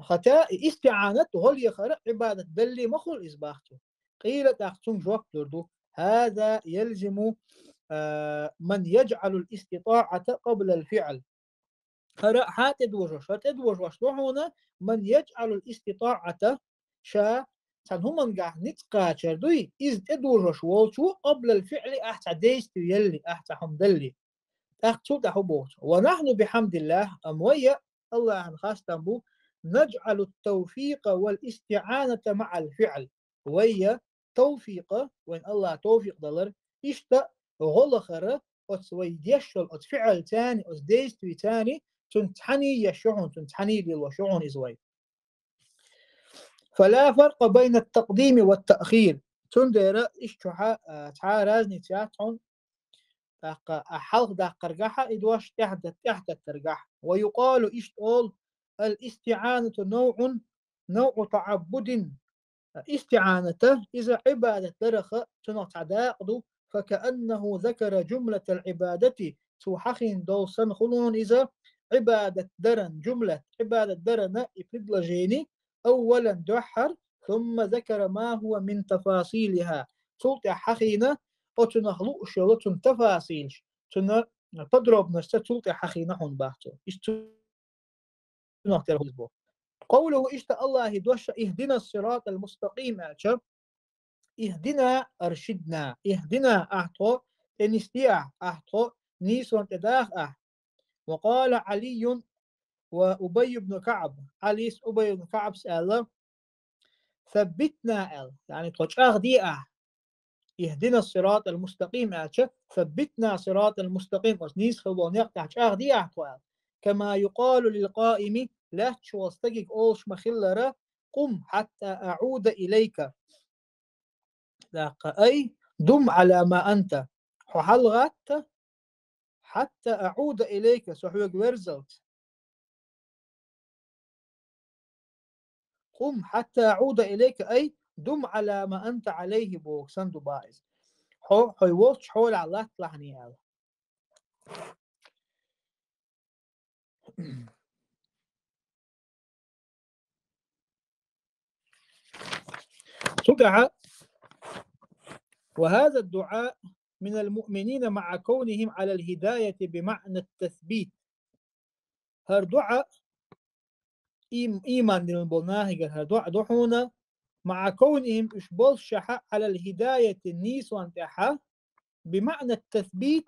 хотя и истиӀанат гӀо лехар Ӏибадат далале ма хуьлу иза, боху цо. قيل, тӀаккха цунна жоп лур ду: هذا يلزم, а, من يجعل الاستطاعة قبل الفعل. ХӀара хьа тӀедожош, хӀара тӀедожош ду хьуна, ман яджӀалул иститаӀата, ша цхьан хӀумангахь ницкъ кхачар дуй, иза тӀедожош волчу, къаблал фиӀли, ахь цхьа действи елли, ахь цхьа хӀума далли. ТӀаккха цул тӀаьхьа хӀу боху цо: «Ва нахьну бихьамдиллахь», амма вай, Аллахьан хастам бу, «наджӀалут тавфикъа вал истиӀаната маӀал фиӀл». Вай тавфикъа, вайн Аллахь тавфикъ далар, иштта гӀо лахара, оцу вай дешшал, оцу фиӀл цани, оцу действи цани, цунца цхьаний еш ю хьуна, цунца цхьаний лелош ю хьуна иза вай. «Фала фаркъа байна ат-такъдими ва ат-таъхир». Цундела иштта чохь а, цхьа а разница яц хьуна, тӀаккха а хьалха даккхаргахьа и дош тӀаьхьа-, тӀаьхьадаттаргахь. «Ва юкъалу», иштта олу: «Ал-истиӀанату навӀун, навӀу таӀаббудин». ИстиӀаната, иза Ӏибадат дараха цунах цхьа дакъа ду, «факааннаху закара жумлатал Ӏибадати», цо хьахийна долу санна хуьлу хьуна иза, Ӏибадат даран жумлат, Ӏибадат дарана и предложени, аввалан дуьххьара, сумма закара ма хӀува мин тафасилиха, цул тӀаьхьа хьахийна оцунах лууш йолу цунна тафасилаш, цунна подробностьца цул тӀаьхьа хьахийна хьуна бах цо. Иштта цунах тера хӀума бу. Къовлуху, иштта Аллахьи дош: «Ихдина сиратал мустакъим», аьлча, «Ихдина аршидна», «Ихдина», ахь тхо тӀе нисде ахь, ахь тхо нийсонан тӀе даха ахь. Ва къала Ӏалийюн ва Убай ибн КаӀб, Ӏалис, Убай ибн КаӀбс аьлла: «Саббитна», аьлла, яъни тхо чӀагӀде ахь. «Ихдина сиратал мустакъим», аьлча, «Саббитна сиратал мустакъим», оцу нийса хила болу некъа тӀехь чӀагӀде ахь тхо аьлла. «Кама юкъалу лил къаими», лаьтташ волу стагиг олуш ма-хиллара: «Къум хьатта аӀуда илайка». ТӀаккха: «Ай, дум Ӏала ма анта». Хьо хьалагӀатта, «хьатта аӀуда илайка», со хьоьга верзалц. «Къум хьатта аӀуда илайка», ай, «дум Ӏала ма анта Ӏалайхи», боху санна ду бах иза. Хьо, хьо волчу хьолехь латта лахьаний аьлла. Цу тӀаьхьа: «Ва хаза ад-дуӀа минал муъминина маӀа кавнихим Ӏалал хидаяти би маӀна ат-тасбит». ХӀара дуӀа, им-, ийман диллина болу нахигара хӀара дуӀа ду хьуна, маӀа кавнихим, уьш болуш шаьхьа, Ӏалал хидаяти, нийсонан тӀаьхьа, би маӀна ат-тасбит,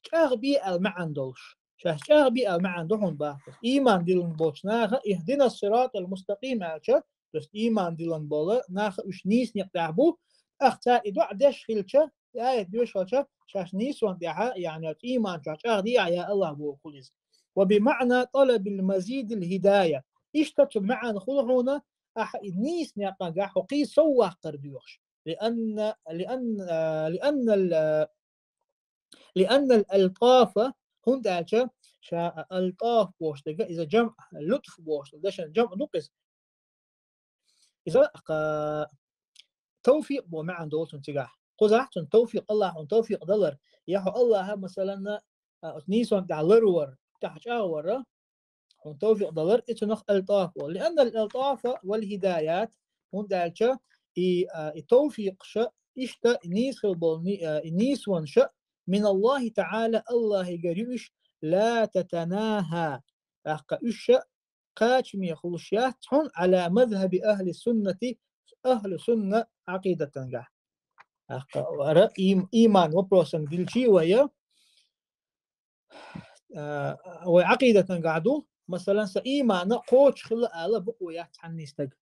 чӀагӀбе аьлла маьӀна долуш. Шаьш чӀагӀбе аьлла маьӀна ду хьуна бах. Ийман диллина болчу наха, «Ихдина сиратал мустакъим» аьлча, то есть ийман диллина болу наха уьш нийса некъа тӀехь бу, тӀаккха цара и дуӀа деш хилча, и аят доьшуш хилча, шаьш нийсонан тӀаьхьа, яъни оцу ийман чохь чӀагӀде ахь, я Аллах, боху хуьлу иза. «Ва би маӀна талабил мазидил хидая». Иштта цу маьӀна хуьлу хьуна, ахьа и нийса некъангахь хьо кхин сов ваккхар доьхуш. Лианна, лианна, лианнал, лианнал алтафа, хӀунда аьлча ша алтаф бохуш дерг, иза жамъ, лутф бохуш дерг, дашан жамъ ду-кх иза. Иза, а, тавфикъ боху маьӀна долу цуьнан цигахь. Кхузахь цуьнан тавфикъ, Аллахьа хьуна тавфикъ далар. Я хьо Аллахьа, масалан, а, оцу нийсонан тӀехь ларвар, тӀехь чӀагӀвар, хьуна тавфикъ далар, и цунах алтаф олу. Лианнал алтафа вал хидаят, хӀунда аьлча и, а, и тавфикъаша, иштта и нийса хила болу ни-, а, и нийсонаш, миналлахи таӀала, Аллахьигара ю уьш, ла татанаха, тӀаккха уьш кхачаме хуьлуш яц хьуна, Ӏала мазхаби ахли суннати, ахли сунна Ӏакъидатангахь. ТӀаккха ара им-, ийман вопросан дилчий вай, а, вай Ӏакъидатангахь ду, масалан, сан ийман кхочуш хилла ала бакъо яц цхьанний стаг.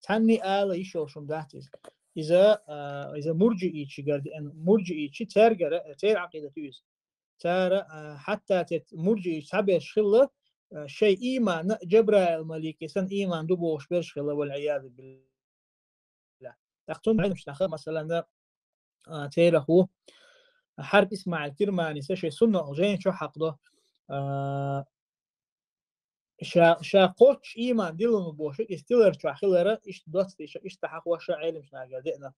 Цхьанний ала йиш йолуш хӀума дац иза. Иза, а, иза мурджиичигара деана, мурджиичи цаьргара, церан Ӏакъидат ю иза. Цара, а, хьатта цец мурджиича цхьаберш хилла, а, шайн ийманна Джабраил малике санна ийман ду бохуш берш хилла, вал-Ӏиязу биллахӀ. ТӀаккха цунна Ӏилмаш наха, масалан, а, церах ву Хьарб Исмаил Кирманиса шайн сунна жайна чохь хьакхадо, а, ша, ша кхоччуш ийман диллина бохуш, иза тилар чохь хилара, иштта доцдийша, иштта хьахоша Ӏелимаш нагара деана.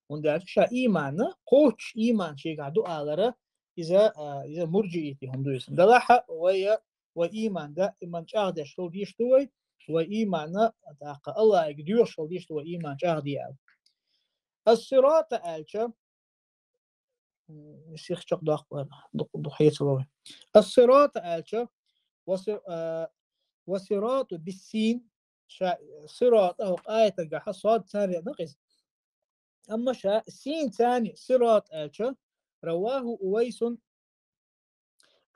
ХӀунда аьлча ша ийманна, кхоччуш ийман шегахь ду алара, иза, а, иза мурджиити хӀума ду иза. Делахь а вай, вай ийман даиман чӀагӀдеш хила дийш ду вай, вай ийманна, тӀаккха Аллахьига доьхуш хила дийш ду вай ийман чӀагӀде аьлла. Ас-сирата аьлча, м, сих чекхдоккху, ду-, ду хьецало вай. Ас-сирата аьлча, وص-، آه، وصراط بالسين, ша сират а хӀокху аятагахьа сод царна деана иза. Амма ша син царна сират аьлча, رواه أويس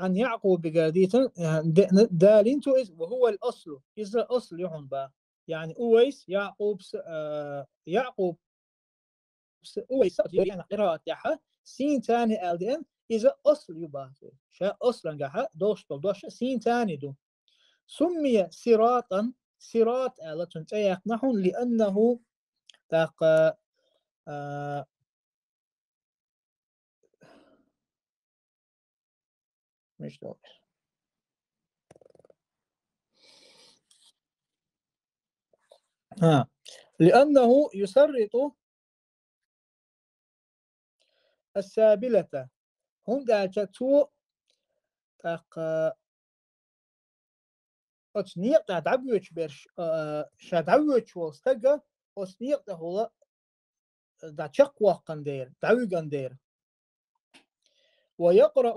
عن يعقوب гара дийцина, э, де-, далийна цо иза, وهو الأصل, иза асл ю хьуна бах. Яъни Увайс Якъубс, э, Якъубс Увайс а яьхна къираат тӀехьа, син царна аьлла деана, иза асл ю бах цо. Ша аслангахьа долуш долу дош син царна ду. سمي صراطا, сират аьлла цунна цӀе яьккхина хьуна, لأنه, тӀаккха, а, мишта ву? А, لأنه يصرط السابلة. ХӀунда аьлча цо тӀаккха оцу некъа тӀехь дӀавоьдуш берш, а, ша дӀавоьдуш волу стага оцу некъа тӀехула дӀачекхвоккхун дера, дӀавуьгун дера. ويقرأ,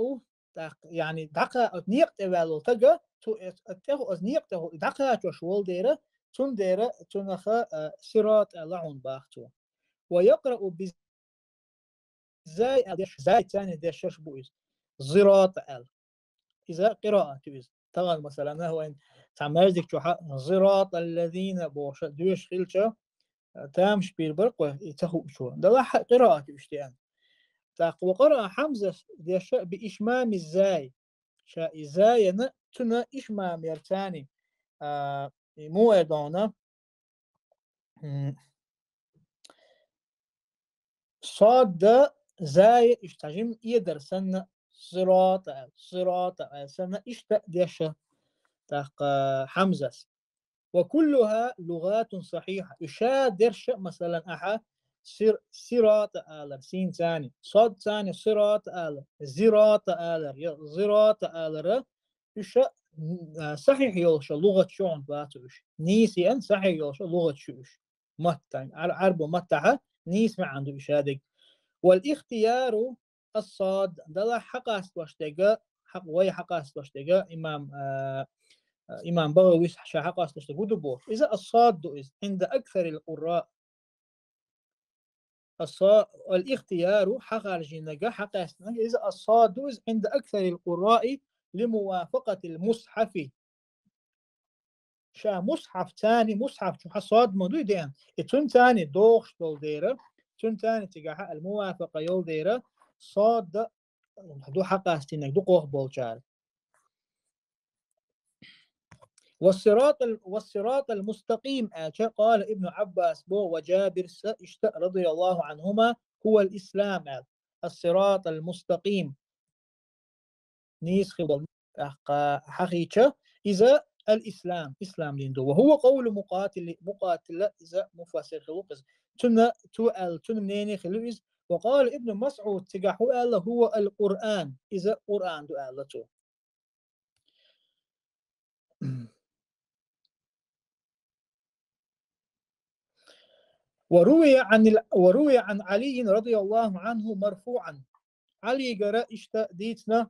тӀаккха, яъни, дӀакха-, оцу некъа тӀе ваьлла стага, цу, э, тӀеху, оцу некъа тӀехула дӀакхачош волу дера, цундела цунах, а, сират аьлла хьуна бах цо. ويقرأ بالزاي аьлла деш, зай царна дешаш бу иза. Зират аьлла. Иза къираат ю иза. Тахана, масалан, вайн цхьа маьждиг чохьа صراط الذين бохуш доьшуш хилча, тамаш бийр бара кхо, и ца хуучо. Делахь а къираат ю иштта аьлла. ТӀаккха وقرأ حمزة деша بإشمام الزاي. Ша и заяна, цуьнан ишмам яра царна, а, и муэр дона, м, содда, зая, иштта жим эдар санна, сирота аьлла, сирота аьлла санна, иштта деша, тӀаккха Хьамзас. وكلها لغات صحيحة. Уьш дерш, масалан, ахьа сир-, сирота алар, син царна, сод царна сирота алар, зирота алар, я зирота алара, уьш, а, сахьихь йолуш лугӀаташ ю хьуна бацу уьш. Нийса еана сахьихь йолуш лугӀаташ ю уьш. Маттан, ар-, арбу маттахьа нийса маьӀна ду уьш дерг. والإختيار الصاد, далахь хьакъасталаш дерг, хьакъ-, вай хьакъасталаш дерг, имам, а, имам БагӀавис ша хьакъасталаш дерг хӀун ду боху. Иза الصاد ду иза, عند أكثر القراء. الص-، الاختيار, хьахаржийнарг, хьакъаьстинарг, иза الصاد ду иза عند أكثر القراء لموافقة المصحف. Ша мусхьаф царна, мусхьаф чу хьан сод ма дуй деана. И цуьнан царна догӀуш долу дера, цуьнан царна цигахьа ал-мувафакъа йолу дера, сод ду хьакъастийнарг дукхох болчара. والصراط ال-، والصراط المستقيم аьлча, قال ابن عباس бо ва Джабир са иштта, رضي الله عنهما, هو الإسلام аьлла. الصراط المستقيم. Нийса хилла болу тӀаккха хьахийча, иза ал-ислам, ислам дин ду. وهو قول مقاتل, Мукъатила иза муфассир хилла иза. Цунна, цо аьлла, цуьнан мнение хилла иза. وقال ابن مسعود, цигахь хӀун аьлла, هو القرآن, иза Къуръан ду аьлла цо. وروي عن ال-، وروي عن علي رضي الله عنه مرفوعا. Ӏалигара иштта дийцина,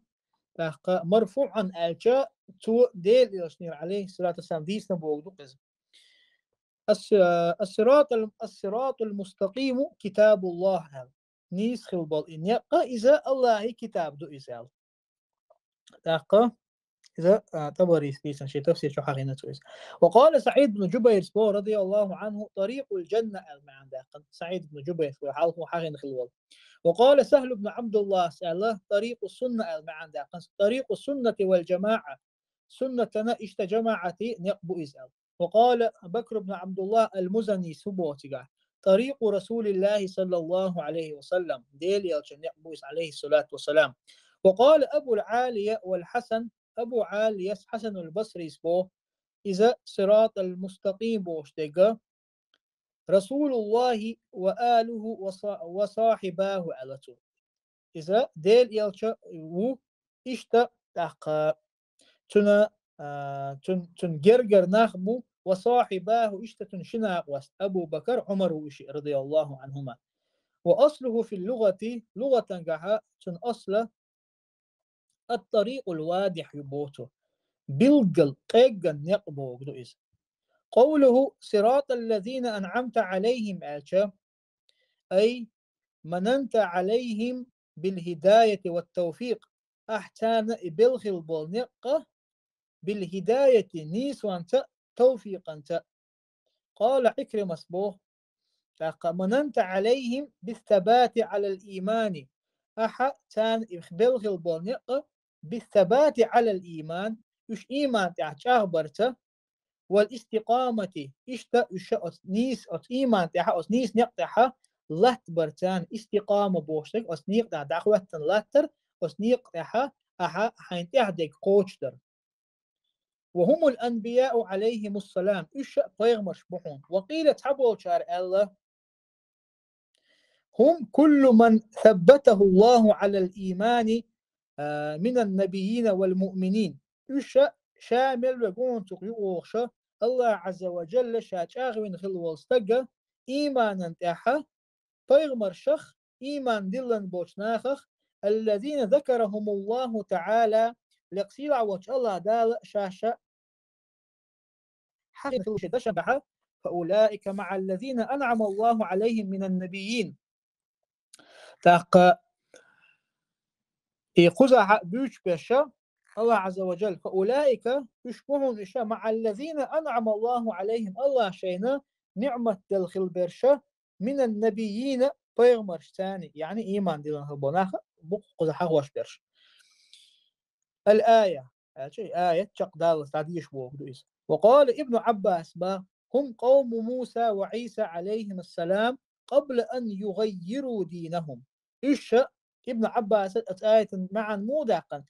тӀаккха марфуӀан аьлча, цо Делан элчанера, عليه الصلاة والسلام, дийцина боху ду иза. الص-، الصراط ال-، الصراط المستقيم كتاب الله аьлла. Нийса хилла болу и некъ, иза Аллахьан китаб ду иза аьлла. ТӀаккха иза, а, ТӀабарис дийцина шен тафсир чу хьахийна цо иза. وقال سعيد بن جبير бо, رضي الله عنه, طريق الجنة аьлла маьӀна даьккхина. СаӀид ибн Джубайр, хьалха хьахийна хилла волу. وقال سهل بن عبد الله аьлла, طريق السنة аьлла маьӀна даьккхина. طريق السنة والجماعة. Суннатана иштта жамаӀатан некъ бу иза аьлла. وقال بكر بن عبد الله المزني, хӀун боху цигахь? طريق رسول الله صلى الله عليه وسلم. Делан элчанан некъ бу иза, عليه الصلاة والسلام. وقال أبو العالية والحسن, Абу Ӏалияс, Хьасанул Басрис бо, иза صراط المستقيم бохуш дерг رسول الله وآله وص-، وصاحباه аьлла цо. Иза Делан элча ву, иштта тӀаккха цуьнан, а, цуьн-, цуьнан гергара нах бу, وصاحباه, иштта цуьнан ши накъост, Абу Бакар, Ӏумар ву уьш, رضي الله عنهما. وأصله في اللغة, лугӀатангахьа цуьнан асла الطريق الواضح ю боху цо. билггал къегган некъ богу ду иза. قوله صراط الذين أنعمت عليهم аьлча, أي مننت عليهم بالهداية والتوفيق, ахь царна и белхил бол некъа, بالهداية нийсонца, тавфикъанца. قال عكرمة боху, тӀаккха مننت عليهم بالثبات على الإيمان, ахьа царна и белхил бол некъа, بالثبات على الإيمان, уьш ийман тӀехь чӀагӀбарца, والاستقامة, иштта уьш оцу нийса, оцу ийман тӀехьа, оцу нийса некъ тӀехьа латтабар царна, истикъама бохуш дерг, оцу некъа тӀехь дӀахӀоьттина латтар, оцу некъа тӀехьа ахьа хьайн тӀехь дерг кхочушдар. وهم الأنبياء عليهم السلام, уьш а пайхамарш бу хьуна. وقيل, цхьаболчара аьлла, هم كل من ثبته الله على الإيمان, а, من النبيين والمؤمنين. Уьш а ша мел вега ву хьуна цу юкъахуша, АллахӀ Ӏазза ва Джалла ша чӀагӀвина хилла волу стага ийманан тӀехьа, пайхамаршах ийман диллина болчу нахах, الذين ذكرهم الله تعالى, лекха сийлахь волчу АллахӀ Дала ша-ша хьахийна хилла шен дашан тӀехьа, فأولئك مع الذين أنعم الله عليهم من النبيين. ТӀаккха и кхузахь буьйцуш берш, АллахӀ Ӏазза ва Джалла, فأولئك, уьш бу хьуна уьш, مع الذين أنعم الله عليهم, АллахӀа шайна ниӀмат делла хилла берш, من النبيين, пайхамарш царна, яъни ийман диллина хилла болу нах бу кхузахь хьахош берш. الآية, аьлча, и аят чекхдаллалц дӀадеша боху ду иза. وقال ابن عباس, боху, هم قوم موسى وعيسى عليهم السلام قبل أن يغيروا دينهم. Уьш а, Ибн Ӏаббаса оцу аятан маьӀна муха даьккхина?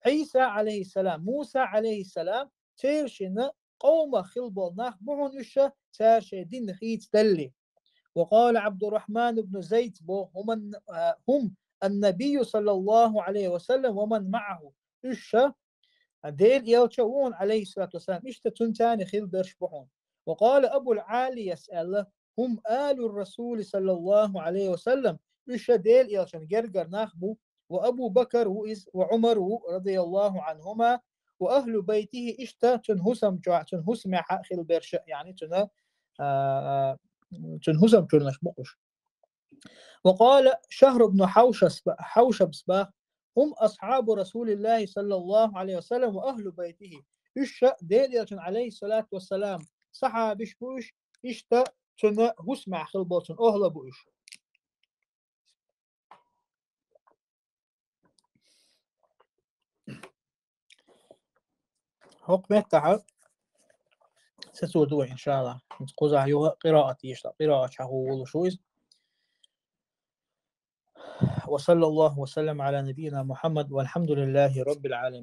Ӏийса, Ӏалайхиссалам, Муса, Ӏалайхиссалам, церан шина къомах хилла болу нах бу хьуна уьш а, цара шайн дин хийцадаллалц. وقال عبد الرحمن بن زيد, боху, هم, а, هم النبي صلى الله عليه وسلم ومن معه. Уьш а, Делан элча ву хьуна, Ӏалайхиссалату вассалам, иштта цуьнан царна хилла берш бу хьуна. وقال أبو العالية, аьлла, هم آل الرسول صلى الله عليه وسلم, уьш а Делан элчан гергара нах бу, وأبو بكر ву иза, وعمر ву, رضي الله عنهما, وأهل بيته, иштта цуьнан хӀусам чохь, цуьнан хӀусамехь хилла берш а, яъни цуьнан, а, цуьнан хӀусам чуьрнаш бу уьш. وقال شهر بن حوشب, حوشب, боху, هم أصحاب رسول الله صلى الله عليه وسلم وأهل بيته. Уьш а Делан элчан, Ӏалайхиссалату вассалам, сахьабаш бу уьш, иштта цуьнан хӀусамехь хилла болу цуьнан охӀла бу уьш. ХӀокху меттехь сацо ду вай, иншаАллахӀ. Кхузахь юха къираат еш, къираат чохь ву волуш ву иза. وصلى الله وسلم على نبينا محمد والحمد لله رب العالمين.